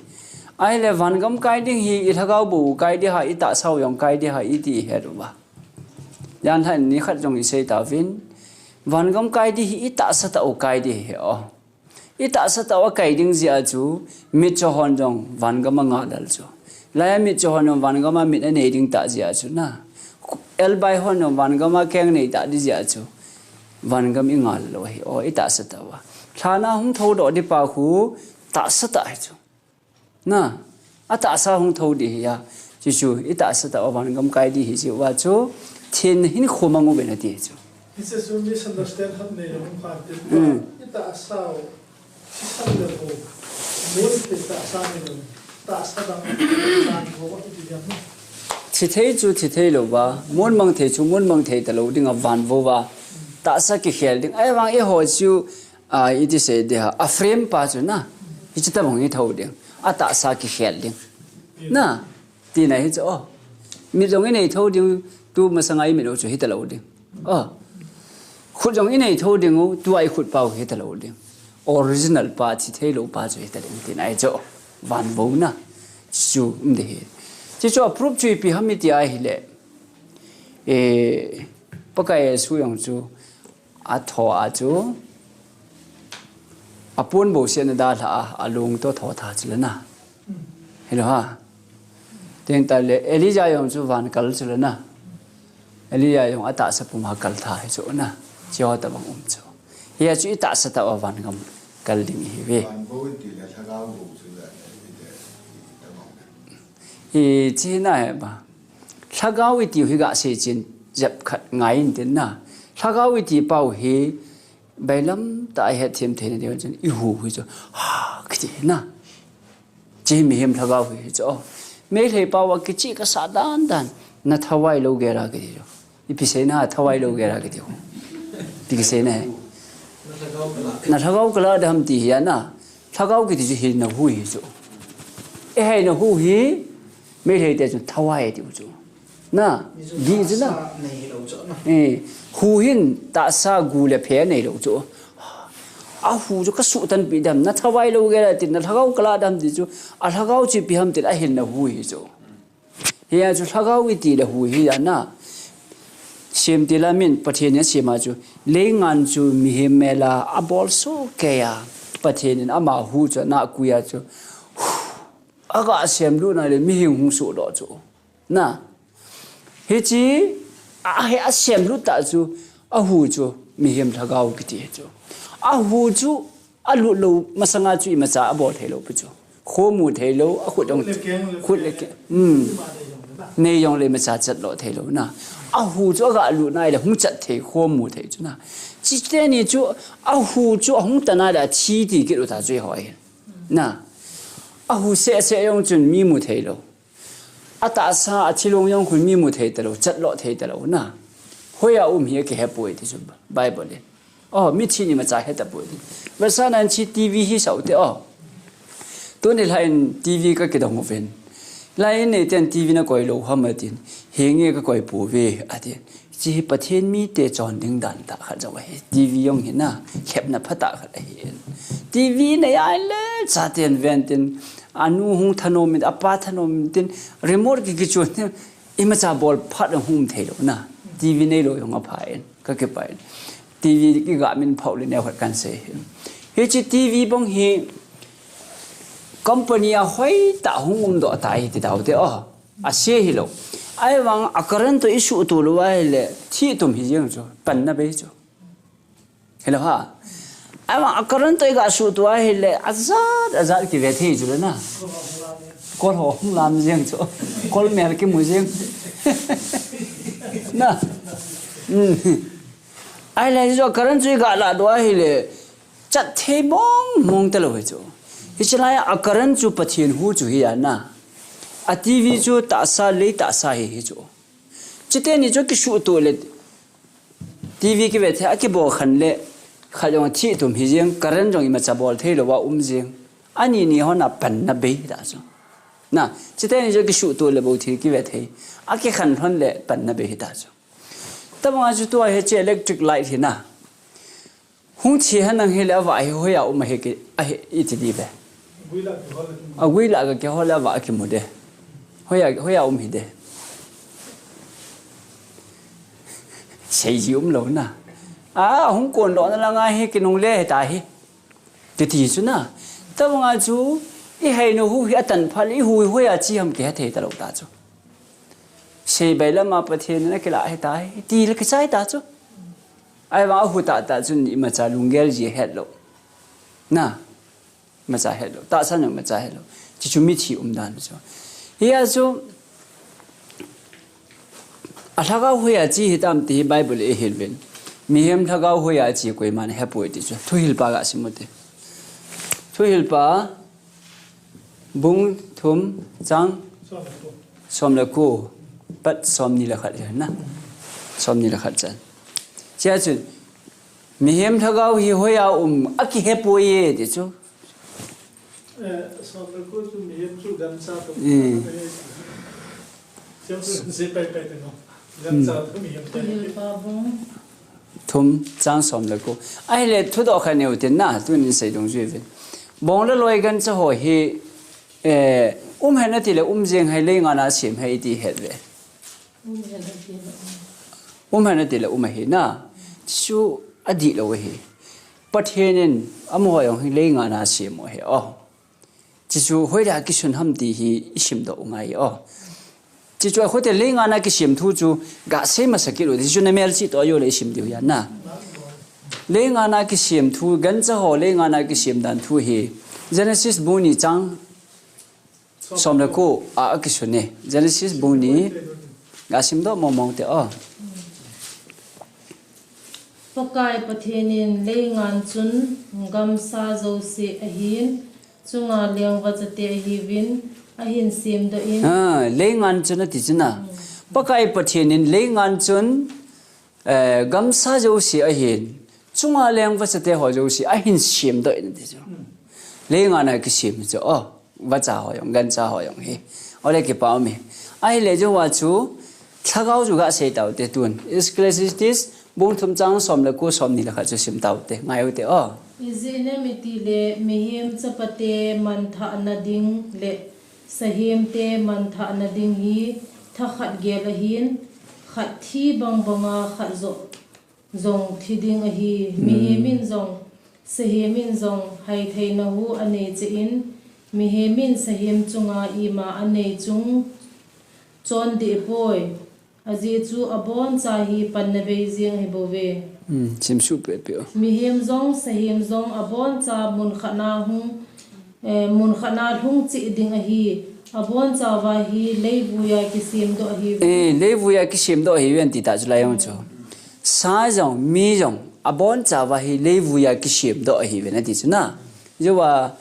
Ahile vangam kai ding hi ilhagao bou kai ding ham, itahsa u jong kai ding ham, iti ihet uva. Janhi in nikhat jong isei tauvin, vangam kai ding hi itahsa tah u kai ding ahi o. Itahsa tah u akai ding jeh a chu, mitcho hon jong vangam angah lel chu. Laiya mitcho hon jong vangam a mit anei ding tah jeh a chu na. Elbai hon jong vangam a keng nei tah ding jeh a chu, vangam ingah lel u ahi o, itahsa tah uva. Lhan a hung thoudoh ding pa khu tahsa tah ahi chu. Na, atahsa hung thou ding ahi a. Chuchu, itahsa tah uva vangam kai ding ahi jeh uva chu, thenna hin khomang uvin ati chu. Hiche chu misunderstand khat nei jong um kha te. Mm. Itahsa u, thisan le vo. Mon thei tahsa nei jong. Tahsa dang, tahsa vo ati diam. Thi thei chu thi thei lou va, mon mang thei chu mon mang thei talou ding a van vo va. Tahsa kikhel ding. Ahivang eiho chu, a, iti sei ding ham, a frame pa chu na. Hiche tabang hi thou ding. Atahsa kikhel ding. Na, tina hi chu, o. Mit jong inei thou ding, tu masanga imit u chu hitalou ding. O. Khut jong inei thou ding u, tua ikhut pa u hitalou ding. Original pa, thi thei lou pa chu hita ding, tina hi chu. Van vo na. Chu, um ding ahi. Chuchu a proof chu ipi ham iti ahile. E, Pakai Jesu jong chu, atho a chu, apon bouseh ana dalha a, alung toh thotha chu le na. Hilou ham. Teng tah le, Elijah jong chu van kal chu le na. Elijah jong atahsa pum a kal tha hi chu na. Hiche ho tabang um chu. Hia chu itahsa tah uva vangam kal ding ihiuve. Van vo iti le lhagao vo chu le, iti tabang. Hiche na he ba. Lhagao iti u hi gasei chen jep khat ngai in tin na. Lhagao iti pa u hi bailam tah a ihet them theina diu chun ihu hi chu. Ha, kiti na. Hiche mihem lhagao hi chu. Meitei pao a kichih kasah dan dan. Na thawai lou gel a kiti chu. Ipi seina thawai lou gel a kiti chu. Ipi kiseina hi. Na lhagao kala dam ti hi a na. Lhagao kiti chu hilna hu hi chu. Ihaina hu hi. Meitei te chu thawai ti u chu. Na, di chu na. Tahsa nei lou chu na. Eh, hu hin tahsa gu le phe nei lou chu. Ahu chu kasuh tanpi dam, na thawai lou gel a ti, na lhagao kala dam ti chu, alhagao chu ipi ham ti, ahilna hu hi chu. Hia chu lhagao iti le hu hi a na. Semtil a min Pathen in asem a chu, leingan chu mihem mel a abol soh kei a, Pathen in ama hu chu ana kui a chu, aga semlut na le mihem hung sohdoh chu. Na. Hiche, a, hi asemlut tah chu, ahu chu, mihem lhagao kiti chu. Ahu chu, alut lou, masanga chu imacha abol thei lou pi chu. Khomu thei lou, akhut jong, khut le keng, hmm. Nei jong le imacha chat lou thei lou na. Ahu chu, aga lut na le, hung chat thei, khomu thei chu na. Hiche teni chu, ahu chu, ahung tan a le, athi ti kit u ta chu iho hi. Na. Ahu seh seh jong chun mi mu thei lou. Atahsa, athilong jong khun mi mu thei talou, chat lou thei talou na. Hoiya um hi akihe poi ti chu Bible in. Oh, mithi in imacha he tapoi ti. Verse nine chi T V hi sau te oh. Tuni lhai in T V kakidong uvin. Lai in neiten T V nakoi lou ham atin. Henge kakoi pouve atin. Hiche hi Pathen mite chonding dan tah khat jong ahi. T V jong hi na, lhepna phatah khat ahi in. T V nei a le chaten ven tin, anu hung thanom in, apa thanom in tin, remote ki kichon tin, imacha bol phat ahung um thei lou na. T V neilou jong apha in, kakipah in. T V kiga min phau le neo khat kahin sei hi. Hiche T V bang hi company a hoitah hung umdoh tah ahi ti taute oh. Ase hilou. Ahivang a current toh isuhto lou ahile, thih tum hi jeng chu, panna bei chu. Hilou ham. Ama a current toh iga suhtup ahile, ajat, ajat kive thei chu le na. Kol ho hung lam jeng chu. Kol mel kimu jeng. Na. Hmm. Ahile chu current chu iga lahtup ahile, chat thei mong mong talou hi chu. Hiche laiya a current chu Pathen hu chu hi a na. A TV chu tahsa, lei tahsa hi hi chu. Chuteni chu kisuhtup le, TV kive thei, akibol khen le, khat jong athi tum hi jeng, current jong imacha bol thei louva um jeng. Ani ni hon a panna bei ta chu. Na, chuteni chu kisuhtup le bou thil kive thei. Akikhen lhon le panna bei hi ta chu. Tabanga chu tua hiche electric light hi na. Hung thi henlang hile avah hi hoiya um ahi ki, ahi iti diu ve. Agui lah ga kihol le avah kimu de. Hoiya, hoiya um hi de. Seiji umlou na. A, hung kon lona langa hi kinungle hita hi. Kiti chu na. Tabanga chu, iheinu hu hi atan phat le, ihu hi hoiya che ham kihe thei talou ta chu. Seibai lama Pathen in akilah hita hi, ti le kichai ta chu. Ahivang ahu tahtah chun imacha lunggel ji hetlou. Na, imacha hetlou. Tahsan imacha hetlou. Chuchu mithi umdan chu. Hia chu, alhagao hoiya che hitam ti hi Bible in eihil uvin. Mihem lhagao hoiya che koiman ahepoi ti chu. Thuhilpa ga sim ute. Thuhilpa, bung thum, chang som le ko, pat somni le khat na. Somni le khat chan. Chea chun, mihem lhagao hi hoiya um, akihepoi e, ti chu. Eh, som le ko chu mihem chu gancha toh. Mm. Siam chu si pai pai te no. Gancha toh mihem te. Thuhilpa bung thum, chang som le ko. Ahile thudoh khat neiu tin na, tunin sei dungjuiyin. Bong le loi gancha ho hi, eh, um hen ati le um jeng ham, leingan a sem ham iti het ve. Um hen ati le um. Um hen ati le um ahi na. Chu adihlou ahi. Pathen in amaho jong hi leingan a sem u ahi. Oh. Chuchu hoiya kisun ham ti hi isimdoh u ngai o. Chuchu akhote leingan a kisem thu chu gasei masa kit u, chuchu namelchih toh ajo le isim diu ahi na. Leingan a kisem thu, gancha ho leingan a kisem dan thu hi Genesis bung ni chang som le ko a akisun e. Genesis bung ni gasimdoh mong mong te o. Pakai Pathen in leingan chun gamsa jouse ahin, chunga leng vachate ahiuvin, ahin semdoh in. Ah, leingan chun ati chu na. Hmm. Pakai Pathen in leingan chun, eh, gamsa jouse ahin, chunga leng vachate ho jouse ahin semdoh in ati chu. Hmm. Leingan a kisem chu, oh. Vacha ho jong, gancha ho jong hi. Ole kipa um e. Ahile jong uva chu, lhagao chu gasei tau te tun. Ecclesiastes, bung thum chang som le ko, som ni le khat chu sim tau te. Ngai u te o. Ijeh inem itile, mihem chapate manthahna ding le, sahem te manthahna ding hi, thakhat gel ahin, khat thi bang banga khat joh jong thi ding ahi. Hmm. Mihem in jong, sahem in jong, haitheina hu anei cheh in, mihem in sahem chunga ima anei chung chon deh poi. Ajeh chu aboncha hi panna bei jeng ahi bouve. Hmm, simsuh pehpeh o. Mihem jong, sahem jong, aboncha mun khat na hung Eh, mun khat na lhung cheh ding ahi, aboncha uva hi leivui a kisemdoh ahiuve. Eh, leivui a kisemdoh ahiuve anti ta chu lai jong chu. Sa jong, mi jong, aboncha uva hi leivui a kisemdoh ahiuve nati chu na. Jou a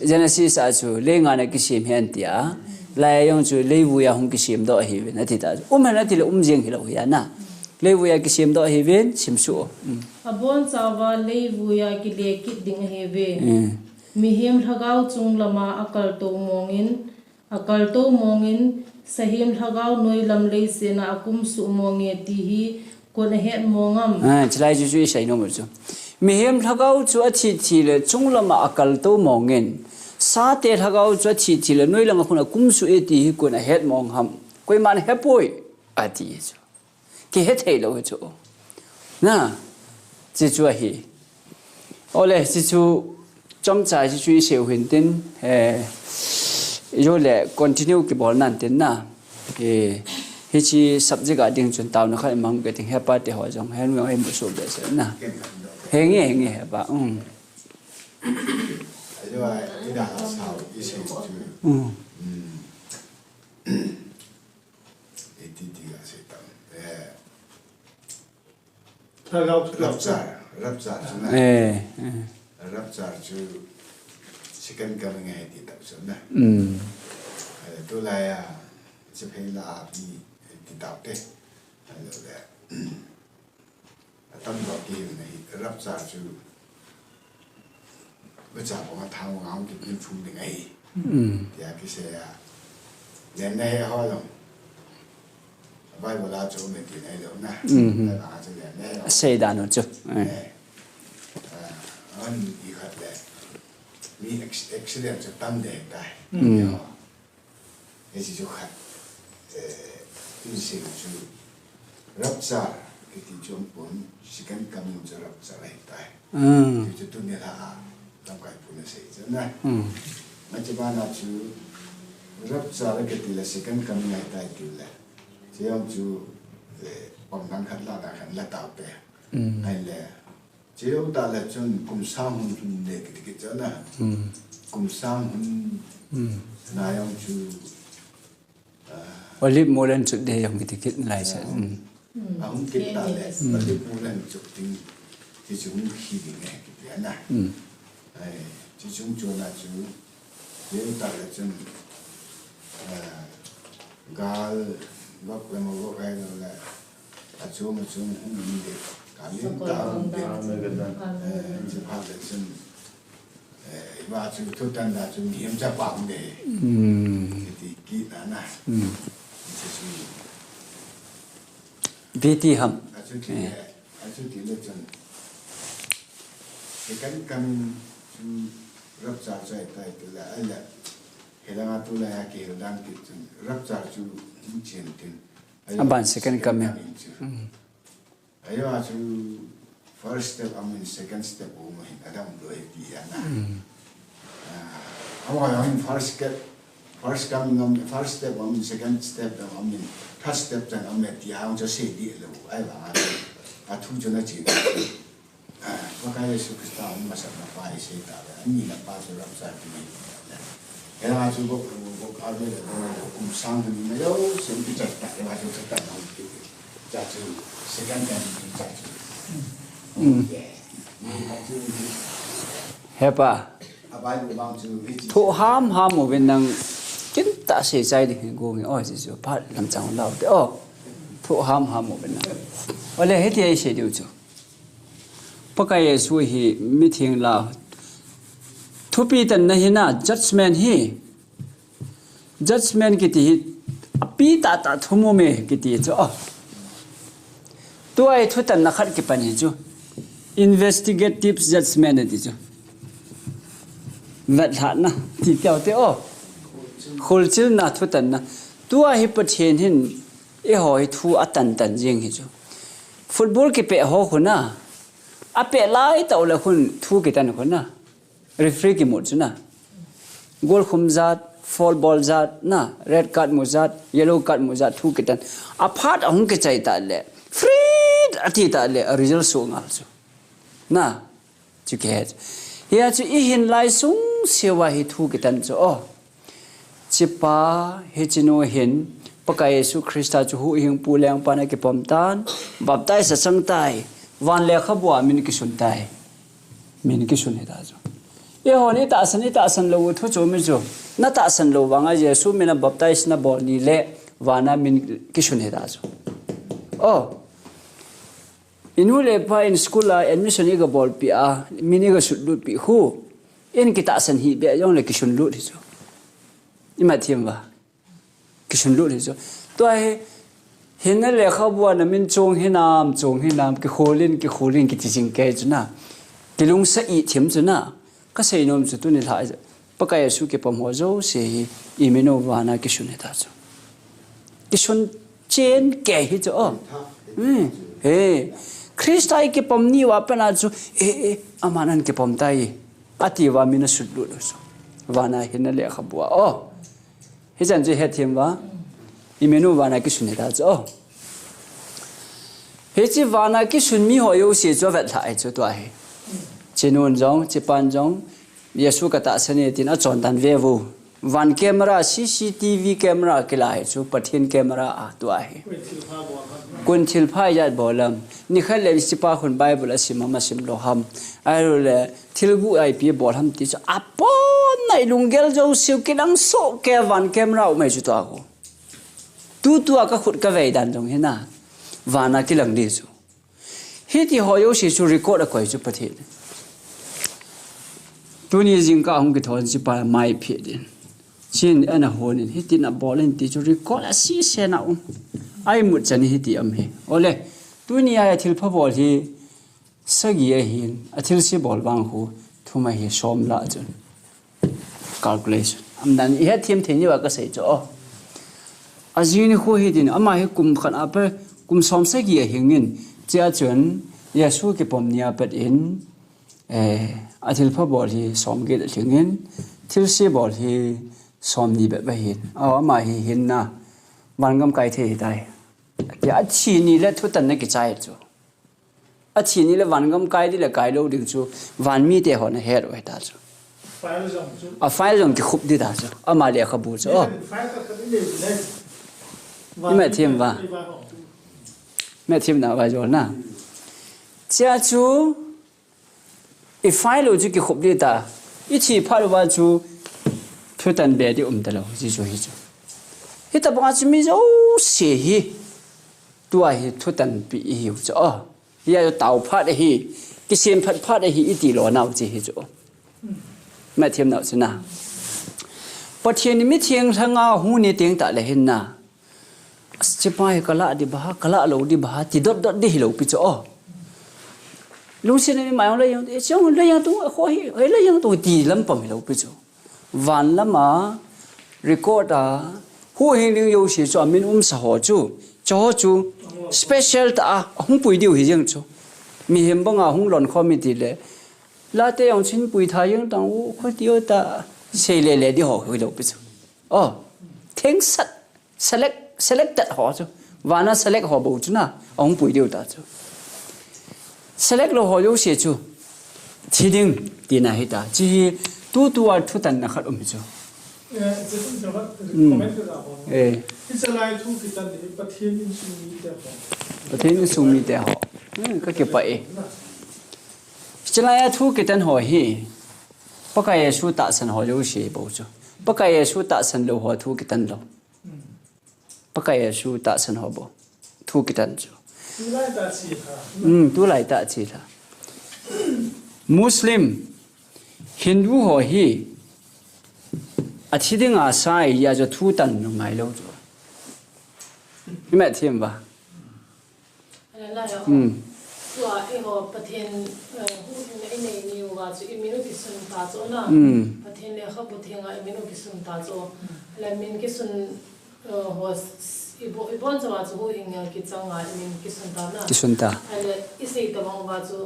Genesis a chu leingan a kisem ahi anti a. Lai jong chu leivui a hung kisemdoh ahiuve nati ta chu. Um hen ati le um jeng hilou ahi a na. Leivui a kisemdoh ahiuve, simsuh o. Mm. Aboncha uva leivui a kile kit ding ahiuve. Mm. Mihem lhagao chung lama akaltou mongin, akaltou mongin, sahem lhagao noilam leiset a akumsuh monge ti hi koin ahet mong am? Ah, chulai chu chu isei nom u chu. Mihem lhagao chu athi thi le chung lama akaltou mongin, sate lhagao chu athi thi le noilam a khun akumsuh e ti hi koin ahet mong ham? Koiman ahepoi, ati chu. Kihe thei lou hi chu. Na, chuchu ahi. Ole, chuchu chomcha chuchu isei u hintin, eh, jo le continue kibol nan tin na. Eh, hiche subject a ding chun taona khat imang ke ting hepa te ho jong, hen jong imusuh be se na. Henge, henge hepa, um. Ayo, ai, ida asao, isei chu. Mm. Mm. Iti ti ga sei tam. Eh. Rapture, rapture chu na. Eh, eh. Rapture chu second coming ahi ti tau chu na. Mm. Eh, tulai a, chi phei la a pi ti tau te. Ayo le. Atam lo kihil na hi, rapture chu vacha banga thang vang kipin phung ding ahi. Mm. Tia kisei a. Len na he ho lo. Bible a chu me ti nai lo na. Mm. Bible a chu len na he lo. Sei dan u chu. Eh. Eh. Ah, an i khat le. Mi ex-, accident chu tam de tai. Mm. Yo. Hiche chu khat, eh, insung chu rapture kiti chu umpon, second coming chu rapture ahi tai. Mm. Chu chu tuni la a lamkai pun asei chu na. Mm. Machi bana chu rapture kiti le second coming ahi tai ti le. Chu jong chu, eh, pang dang khat la dang khat la tau te. Mm. Ahile, Cheu ta le chun kum sang hun hun le kiti kit chu na. Hmm. Kum sang hun Hmm. na jong chu, ah, Olive mulen chu de jong kiti kit lai sa. Hmm. Hmm. A hung kit ta le, Hmm. Olive mulen chu ting, ti chu hung khi ding e kiti na. Hmm. Ai, ti chung chu na chu, Cheu ta le chun, ah, gal, vak le mo vak ai lo le, Achom achom hung um de. Kalin ta um de. Eh, chi phat le chun, eh, iva chu thutan da chu mihem chapa um de. Hmm. Kiti kit na na. Hmm. Chi chu. Biti ham. Achuti Eh. le, achuti le chun. Second coming chu rapture chu ahi tai ti le, ahile. Hilanga tulai a kihil dan kit chun. Rapture chu hung chen tin. Aban second coming. Chu. Hmm. Ayo, a chu first step aum in, second step aum in, adam lou e ti ahi na. Hmm. Ah, amu ayo in first step, first coming aum, first step aum in, second step aum in, third step chan aum e ti ahi chu sei di lou. Ahivang a, athu chu na chi. Ah, Pakai Jesu Christa hung masat na pa hi sei ta le, ani na pa chu rapture ti mai ta le. Hela chu bok, bok, army le, bok, kum sang ni na yo, sem pi chat ta, hela chu chat ta na pi. Cha chu second time chu cha chu. Mm. Yeah. Ni pa chu ni. Hepa. A Bible bang chu hi chi. Thu ham ham uvin nang kin ta sei chai di go nge o si chu phat lam chang lau te o. Thu ham ham uvin nang. Ole hiti ai sei diu chu. Pakai Jesu hi mitheng la thupi tanna hi na judgment hi. Judgment kiti hi api tah tah thu mu me kiti chu. Oh. Tua hi thutanna khat kipan hi chu. Investigative judgment ati chu. Vetlhahna ti teu te o. Kholchilna thutanna. Tua hi Pathen hin eiho hi thu atan tan jing hi chu. Football kipeh ho khu na. Apeh lai tau le khun thu kitan khu na. Referee kimu chu na. Goal khum jat, foul bol jat, na, red card mu jat, yellow card mu jat, thu kitan. Aphat ahung kichai ta le. Free ati ta le, a result su ngal chu. Na, chu ke. Hia chu i hin lai sung sewa hi thu kitan chu. Oh. Chipa, hiche nu hin, Pakai Jesu Christa chu huhhingpu lengpan akipom tan, baptize asang tai, van lekhabua min kisun tai. Min kisun hita chu. Eihon itahsan, itahsan lou thu chu mi chu. Natahsan lou vanga Jesu mina baptize nabol nile, vana min kisun hita chu. Oh. Inu le pa in school a admission iga bolpi a, min iga sutlut pi khu. In kitahsan hih beh jongle kisun lut hi chu. Ima thim va. Kisun lut hi chu. Tua hi, hinna lekhabua na min chong hinam, chong hinam, kikholin, kikholin, kiti jing kei chu na. Kilungsa i thim chu na. Kasei nom chu tuni lha, Pakai Jesu kipom ho jouse hi, i min u vana kisun hita chu. Kisun chen kei hi chu, oh. Hmm. He. Christa i kipom ni uva pana chu, eh, eh, aman an kipom tai. Ati uva min asutlut u chu. Vana hinna lekhabua, oh. Hichan chu hethem uva. I min u vana kisun hita chu, oh. Hiche vana kisun mi ho jouse chu avetlhah hi chu tua hi. Chinun jong, chipan jong, Jesu katahsan e tin achon dan ve vo. Van camera, C C T V camera kila hi chu Pathen camera a tua hi. Koin thilpha ijat bol ham. Nikhat le sipa khun Bible asim ham asim lou ham. Ahilou le thil guh ipi bol ham ti chu apon nai lunggel jouseu kilang soh kei van camera um ahi chu tua khu. Tutua kakhut kavei dan jong hi na. Vana kilang di chu. Hiti ho jouse chu record akoi chu Pathen. Tuni jingkah hung kithon sipa mai phe din. Chin ana hon in hiti na bol in ti chu record asese na um. Aimut chan hiti am hi. Ole. Tuni a thilpha bol hi sagi ahin. Athilse bol vang khu thum ahi som la chun. Calculation. Amdan ihet them thei ni va kasei chu. Ajing nikho hi din ama hi kum khat a pat kum som sagi ahing in chia chun Jesu kipom ni a pat in, eh, athilpha bol hi som get ahing in thilse bol hi som ni bep ahin. Aw, ama hi hinna vangam kai thei tai. Tia athi ni le thutanna kichai chu. Athi ni le vangam kai di le kai lou ding chu van mite hon ahet u ahi ta chu. File jong chu. A file jong kikhup di ta chu. Ama lekhabu chu. Oh. File khat khat i nei u le. Imathem va. Imathem na va jol na. Chia chu i file u chu kikhup di ta. Ithi phat uva chu thutan be di um talou. Ji chu hi chu. Hitabang a chu mi jouse hi. Tua hi thutanpi ihiu chu. Oh, hia chu tao phat ahi, kisem phat phat ahi iti lo nau chi hi chu. Mathem nau chu na. Pathen mitheng lhanga hung ni teng tah le hin na. Sipai kala di ba, kala lo di ba, ti dot dot di hi lo pi chu. Oh. Lungset mi mai le yang, e chong le yang tu, kho hi, le yang tu ti lampang hi lo pi chu. Van lama record a, huhhing ding jouse chu amin umsa ho chu, chuho chu special tah a, ahung pui diu hi jeng chu. Mihem banga hung lon khom iti le, late jong chun pui tha jeng tang u, kho ti u ta, sei le le di ho hi lo pi chu. Oh, thengsat. Select, selected ho chu. Vana select ho bou chu na, ahung pui diu ta chu. Select lou ho jouse chu. Thi ding, tina hi ta. Chi hi, tutua thutanna khat um hi chu. Eh, comment ka ho. Eh. Hichelai thu kitan ni Pathen insung mite ho. Pathen insung mite ho. Hmm, kakipah e. Hichelai a thu kitan ho hi. Pakai Jesu tahsan ho jouse bou chu. Pakai Jesu tahsan lou ho thu kitan lou. Pakai Jesu tahsan ho bou. Thu kitan chu. Tulai tah chi lha. Hmm, tulai tah chi lha. Muslim, Hindu ho hi, athi dinga sai a chu thutan ngai lou chu. Imathem va. Ala la ya. Hmm. Tua eiho Pathen, eh, huhhingna inei ni uva chu imin u kisun ta chu na. Hmm. Pathen lekhabu thenga imin u kisun ta chu. La min kisun, eh, ho s-, s-, ibo-, ibon chawa chu huhhingna kichanga imin kisun ta na. Kisun ta. Ahile isei tabang uva chu,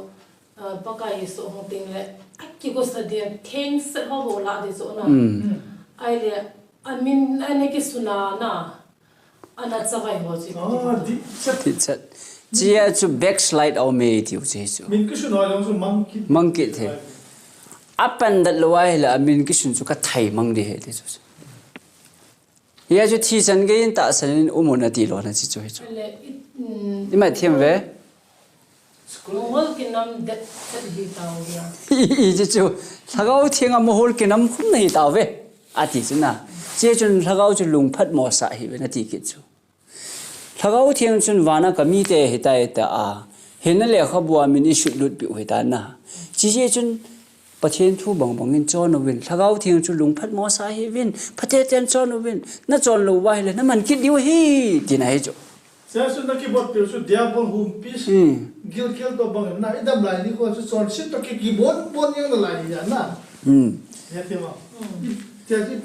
eh, Pakai Jesu hung teng le, akigosa diam, thengsat ho bou la di chu na. Hmm. Ahile, amin, ana kisun a na. Ana chavai ho chu. Oh, deep set. Deep set. Chia chu backslide a um e tiu chi chu. Min kisun ho jong chu mang kit. Mang kit he. Apan dat lou ahile, amin kisun chu kathei mang di he ti chu. Hia chu thi chan gei in tahsan in um un ati lona chi chu hi chu. Le, it, mm, imathem ve. School hol kinam det chet hi tau hia. I, i, chi chu. Lhagao Theng a mohol kinam khum na hi tau ve. Ati chu na. Chi chun Lhagao chu lungphat mo sa hi ve na ti kit chu. Lhagao Theng chun vana ka mite hi tai ta a. Hinna lekhabu a min i sut lut piu hi ta na. Chi chi chun Pathen thu bang bang in chon uvin, Lhagao Theng chu lungphat mo sa hi vin, phatecha'n chon uvin, na chon lou uva ahile, na man kit diu ahi, tina hi chu. Jesu na kibot piu chu diabol humpi, hmm, gilkel to bang na, i dam lai nikho chu chonset to ki, kibon bon jeng nalai hi na. Hmm.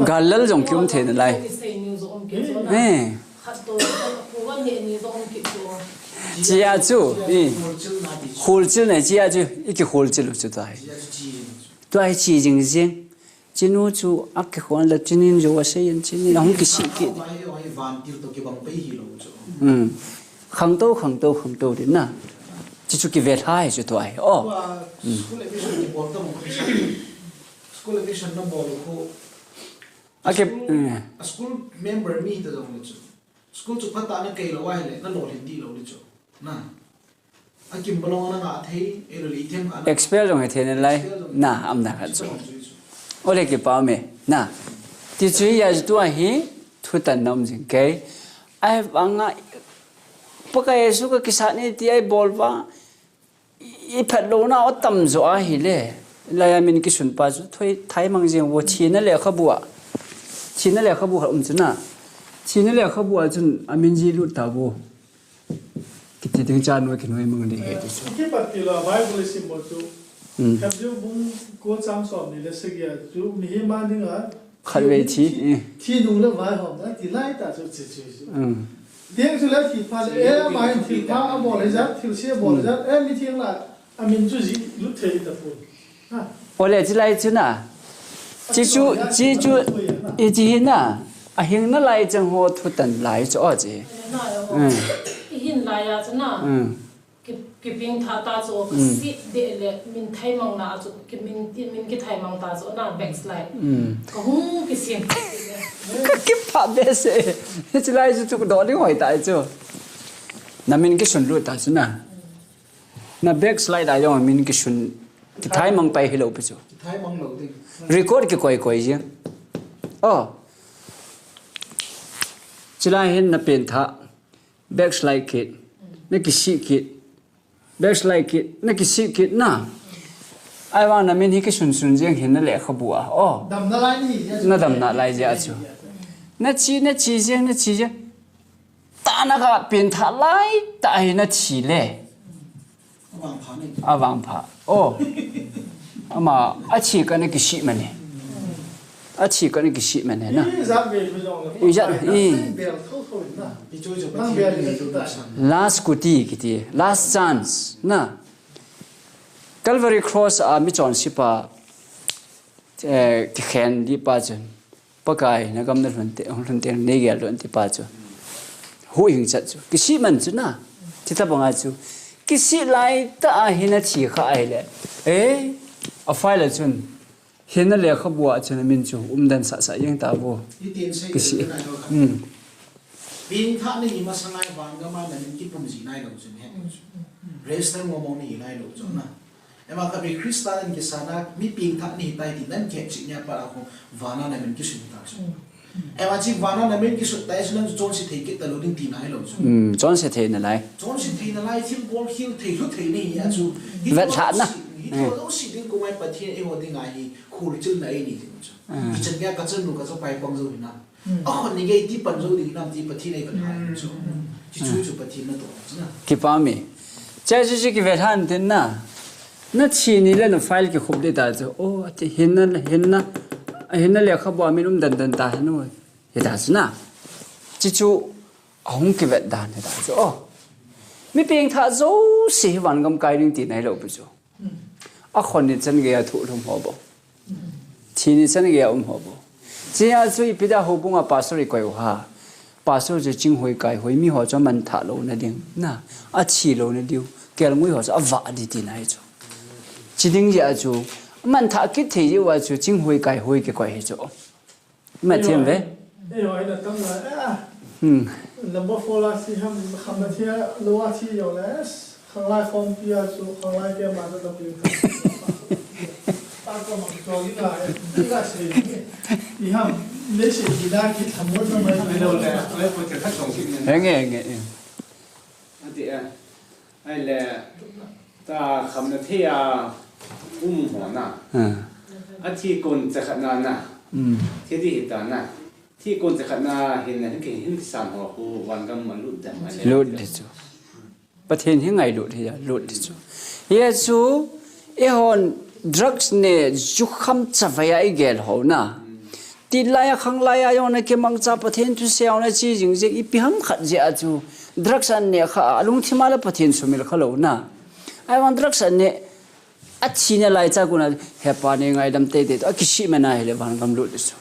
Gal lal jong ki um thei nalai. Isei ni jong um kit chu na. Eh. Khat to, khat to, khat to, khat to, khat to. Chia chu, i. Kholchil na chia chu, i kikholchil u chu tua hi. Tua hi chi jing jing. Chinu chu akikhon la chinin jo asei in chinin ahung kisih kit. Hmm. Khangtou, khangtou, khangtou din na. Chi chu kive thai chu tua hi. Oh. Hmm. School admission na bol khu. A ke, school, eh. A school member mi ta jong le chu. School chu phatah na kei lou ahile, na lolhin di lou le chu. Na. A kim balong na nga thei, e lo li them kha na. Expel jong he thei na lai. Expel jong. Na, am na kha chu. Expel jong chu. Ole kipa me. Na. Ti chu ya chu tua hi, thutan na um jing kei. Ai vanga, Pakai Jesu ka kisat ni ti ai bol va. I phat lou na o tam jo a hi le. Lai a min kisun pa chu thoi thai mang jeng vo thina le kha bua. Thina le kha bua um chu na. Thina le kha bua chun a min ji lut ta vo. Kiti ding cha noi ki noi mang de he ti chu. Ki pat ti la Bible symbol chu. Mm. Hebrew bung ko chang som ni le sagi a chu mihem a dinga Khatvei thi, thi, eh. Thi nung le vaihom na ti lai ta chu, chu, chu, chu. Mm. Tiang chu le thi pha le, eh, ama hin thil pha a bol le jat, thil se a bol le jat, eh, mi thing la, a min chu ji lut thei ta pon. Ha. Ole chi lai chu na. Chi chu, chi chu, i chi hi na. A hing na lai chang ho thutan lai chu o chi. Na, o. Mm. I hin lai a chu na. Mm. Ki, kiping tha ta chu, mm, ka si de le, min thai mang na chu, ki min, min ki thai mang ta chu, na backslide. Mm. Ka hung ki sim. Ka kipha be se. Chi lai chu chu do ding hoi ta chu. Na min kisun lut ta chu na. Na backslide a jong min kisun, ki thai mang pai hi lou pi chu. Ki thai mang lou ding. Record ki koi koi jeng. Oh. Chi lai hin na pen tha. Backslide kit. Na kisih kit. Backslide kit. Na kisih kit na. Ai vang na min hi kisun sun jeng hin na le kha bua. Oh. Dam na lai ni. Na dam na lai jia chu. Na chi, na chi jeng, na chi jeng. Ta na ka pin tha lai, ta hi na chi le. A vangpha. Oh. Ama, a chi ka na kisih mane. A chi ka na kisih mane na. I jat ve mi jong le. I jat, i. Bel tho tho na. I chu chu Pathen ni tu ta san. Last kuti kiti. Last chance. Na. Calvary Cross a mi chonse pa. Eh, kikhen di pa chun. Pakai, na gam na lhun te, lhun te, nei gel lhun ti pa chu. Huhhing chat chu. Kisih man chu na. Ti ta banga chu. Kisih lai ta a hi na thi kha ai le. Eh, a file a chun. Hi na le kha bua chun min chu. Um dan sa sa jeng ta bo. Kisih. Hmm. Pengthah na hi masang a vangam a na min kipum ji nai lou chu ni. Register mo mo ni nai lou chu na. Ema kha mi Christian in kisana mi pengthah ni hitai ti nan kehchih nia pat a khu vana na min kisun ta chu. Ema chi vana na min kisun tai chu nan chonse thei kit ta lou ding ti nai lou chu. Hmm, chonse thei na lai. Chonse thei na lai thil bol khel thei lhu thei ni a chu. Vet lha na. Hi to lo si ding ko mai Pathen e ho ding a hi khur chil na e ni ding chu. I chan nia ka chan nu ka cha pai pang jo hi na. A khon ni gei ti pan zo ding nam ti Pathen ei pan hai chu. Ti chu chu Pathen na to chu na. Kipa mi. Cha chu chu kivet han tin na. Na chi ni le na file kikhup de ta chu. Oh, ati hin na, hin na. Hin na le kha bo min um dan dan ta hin no. Hi ta chu na. Chi chu a hung kivet dan hi ta chu. Oh. Mi pengthah jouse hi vangam kai ding ti nai lou pi chu. A khon ni chan gei a thu lhum ho bo. Thi ni chan gei a um ho bo. Chi a chu ipi da ho bunga pastor i koi u ha. Pastor chu chinghui kaihoi mi ho chu man tha lou na ding. Na, a thi lou na diu. Kelngui ho chu a va di ti nai chu. Chi ding ji a chu. Man tha kit thei ji u a chu chinghui kaihoi kikoi hi chu. Ma thiam ve? Ei, ei, ei, na tam la, eh. Hmm. Number four la si ham, ham na thia, lo a thi yo le, eh, khanglai form pi a chu, khanglai pi a ma chu na pi. Ta ko ma chu ni la, eh, ni la se ni. I ham, le se ni la ki tham mo na mai. Ai lo le, le ko te kha chong ki ni. Henge, henge, eh. Ati, eh. Ai le, ta kham na thei a um ho na. A thi kon cha khat na na. Thi di hi ta na. Thi kon cha khat na hin na hin ke hin ke san ho khu vangam ma lut dam ai le. Lut di chu. Pathen hi ngailut hi a, lut di chu. Hi a chu, i hon drugs ne jukham chavai a i gel ho na. Ti lai a khang lai a jong na kimang cha Pathen thusei a na chi jing jing ipi ham khat jeh a chu drugs an ne kha a lungthim a la Pathen sumil kha lou na. Ai vang drugs an ne a thina lai cha kuna he pa ne ngaidam tei tei a kisih man a hile vangam lut di chu.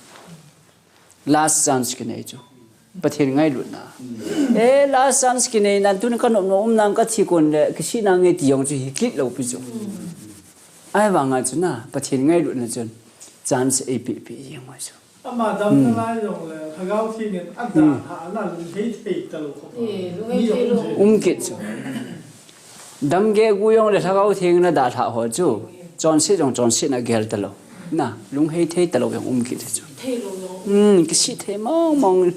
Last chance kinei chu. Pathen ngailutna. Eh, last chance kinei nan tun ka nop nom um nan ka thi kon le kisih na nge ti jong chu hi kit lou pi chu. Ai vang a chu na Pathen ngailutna chun. Chance eipeh peh jeng uve chu. Ama dam nalai jongle, Lhagao Theng in adalhah a lung hei thei talou kho. Eh, lung hei thei lou. Um kit chu. Dam gegu jongle Lhagao Theng in adalhah ho chu. Chonset jong chonset in agel talou. Na, lung hei thei talou jong um kit chu. Thei lou jong. Hmm, kisih thei mong mong.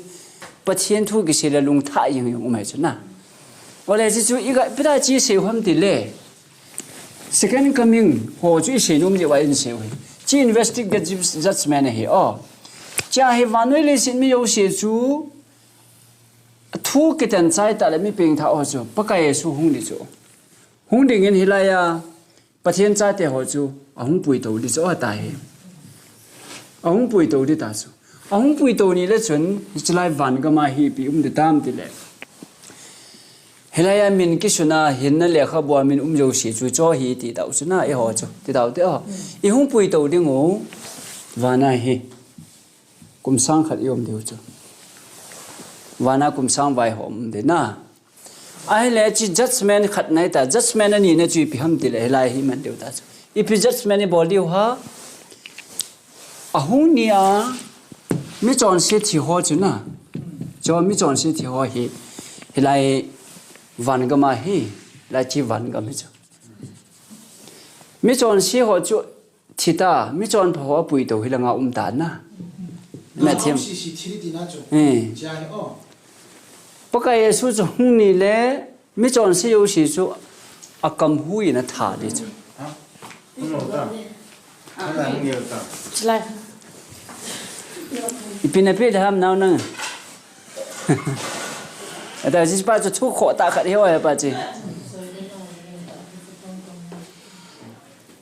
Pathen thu kisei le lung thah jeng jong um ahi chu na. Ole, hichu iga, ipi ti chu isei u ham tile. Second coming ho chu isei nom diu ahi, isei u ahi. Chu investigative judgment ahi, o. Chu hi vannoi leiset mi jouse chu thu kiten chai tah le mi pengthah ho chu Pakai Jesu hung ding chu. Hung ding in hilai a Pathen chate ho chu ahung puitou ding chu, o, ati ahi. Ahung puitou ding ati chu. Ahung puitou ni le chun, hiche lai vangam a hi ipi um ding ham tile. Hilai a min kisun a, hinna lekhabu a min um jouse chu, chu hi ti tau chu na, eiho chu, ti tau te o. Ihung puitou ding u, van a hi. Kum sang khat i um diu chu. Van a kum sang vai ho um ding na. Ahile chu judgment khat ahi tai, judgment ani na chu ipi ham tile, hilai hi iman diu ta chu. Ipi judgment ibol diu ham. Ahung ni a, mi chonse thi ho chu na. Chu mi chonse thi ho hi, hilai vangam a hi, lai chu vangam hi chu. Mi chonse ho chu, thi ta, mi chonpha ho apuitou hi langa um ta na. Matthew. Sisi thi ding tina chu. Eh. Chu hi o. Pakai Jesu chu hung ni le, mi chonse jouse chu akam hui in atha ding chu. Ha? Hung lo ta. Hung lo ta. Chulai. Ipi nape ding ham nao nang. Ata, hiche pa chu thu khoh tah khat hi o, hiche pa chu.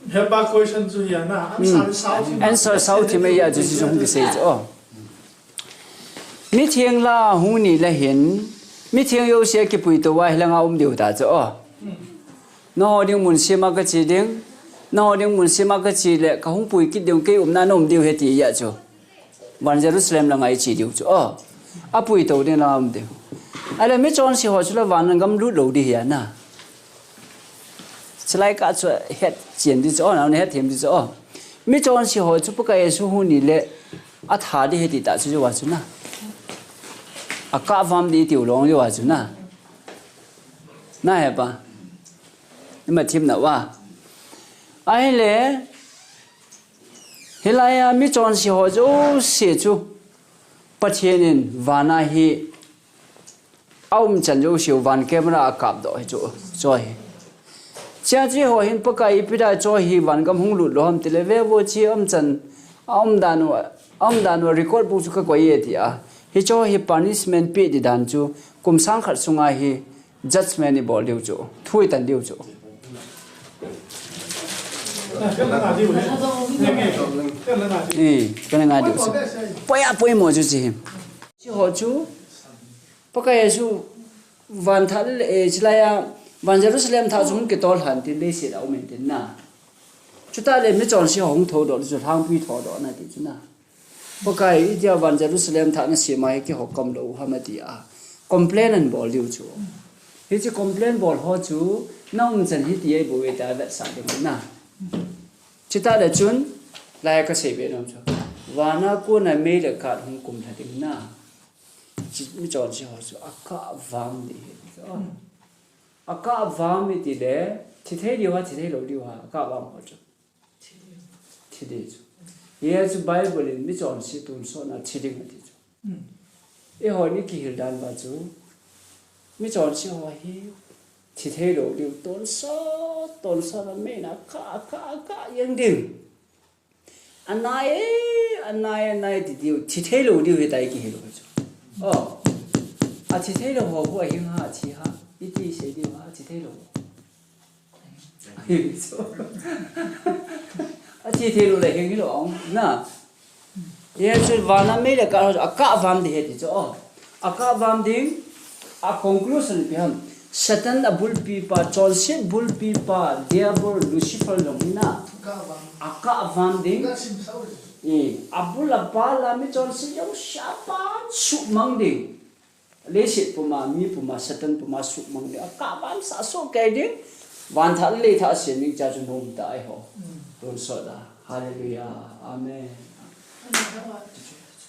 Hepa question chu hi a na, answer sao thim. Answer sao thim ahi a chu, chu hung kisei chu, o. Mitheng la hung ni le hin, mitheng jouse kipuitou a hi langa um diu ta chu, o. Nangho ding mun sem a kache ding, nangho ding mun sem a kache le, kahung pui kit ding, kei umna na um diu ahi ti ahi a chu. Van Jerusalem langa iche diu chu, o. Apuitou ding langa um diu. Ahile mi chonse ho chu la vangam lut lou ding ahi a na. Chulai kah chu hetchen ding chu, o, nao na hetthem ding chu, o. Mi chonse ho chu Pakai Jesu hung ni le atha ding ahi ti ta chu, jou a chu na. Akah vam ding tiu long jou a chu na. Na hepa. Ima thim nau va. Ahile, hilai a mi chonse ho jouse chu Pathen in van a hi aumchan jouse u van camera a akap doh ahi chu, chu hi. Chuche ho hin Pakai ipi dia chu hi vangam hung lut lou ham tile, ve vo, chu umchan, aumdan u, aumdan u record bu chu kakoi e tia. Hiche hi punishment pe ding dan chu, kum sang khat sunga hi judgment ibol diu chu, thu itan diu chu. Eh, kana nga diu chu. Poi a poimo chu chu hi. Chu ho chu, Pakai Jesu van thah le, eh, chulai a, van Jerusalem thah chu hung kitol lhan tin leiset a um in tin na. Chutah le mi chonse ho hung thoudoh le chu lhangpi thoudoh na ti chu na. Pakai, itia van Jerusalem thah nasem a hi keiho kaum lou u ham ati a. Complain anabol diu chu. Hiche complain bol ho chu, na umchan hiti ahi bou ve tia vetsah ding na. Chutah le chun, lai a kasei be nom chu. Van a kona mei le kath hung kum lha ding na. Chu mi chonse ho chu akah vam ding ahi. Akah vam iti le, thi thei diu ham, thi thei lou diu ham, akah vam ho chu. Thi ding chu. Hia chu Bible in mi chonse tonsot na thi ding ati chu. Eiho ni kihil dan uva chu. Mi chonse ho hi thi thei lou diu, tonsot, tonsot a mei in akah, akah, akah jeng ding. Anai e, anai, anai ti diu, thi thei lou diu ahi tia kihil u chu. O. Athi thei lou ho khu ahing ham, athi ham. Iti sei diu ham, athi thei lou. Athi thei lou le hing hilou ong. Na. Hia chu van a mei le kath ho, akah vam ding ahi ti chu. O. Akah vam ding, a conclusion ipi ham. Satan abulpi pa, chonset bulpi pa, Diabol, Lucifer jong hi na. Akah vam. Akah vam ding. Ka sim sao le. Eh, abul a bal a mi chonset jouse apan suhmang ding. Leiset puma, mi puma, Satan puma suhmang ding. Akah vam sah soh kei ding. Van thah le lei thah sem ding cha chu nom ta ahi ho. Mm. Tonsot a. Hallelujah. Amen.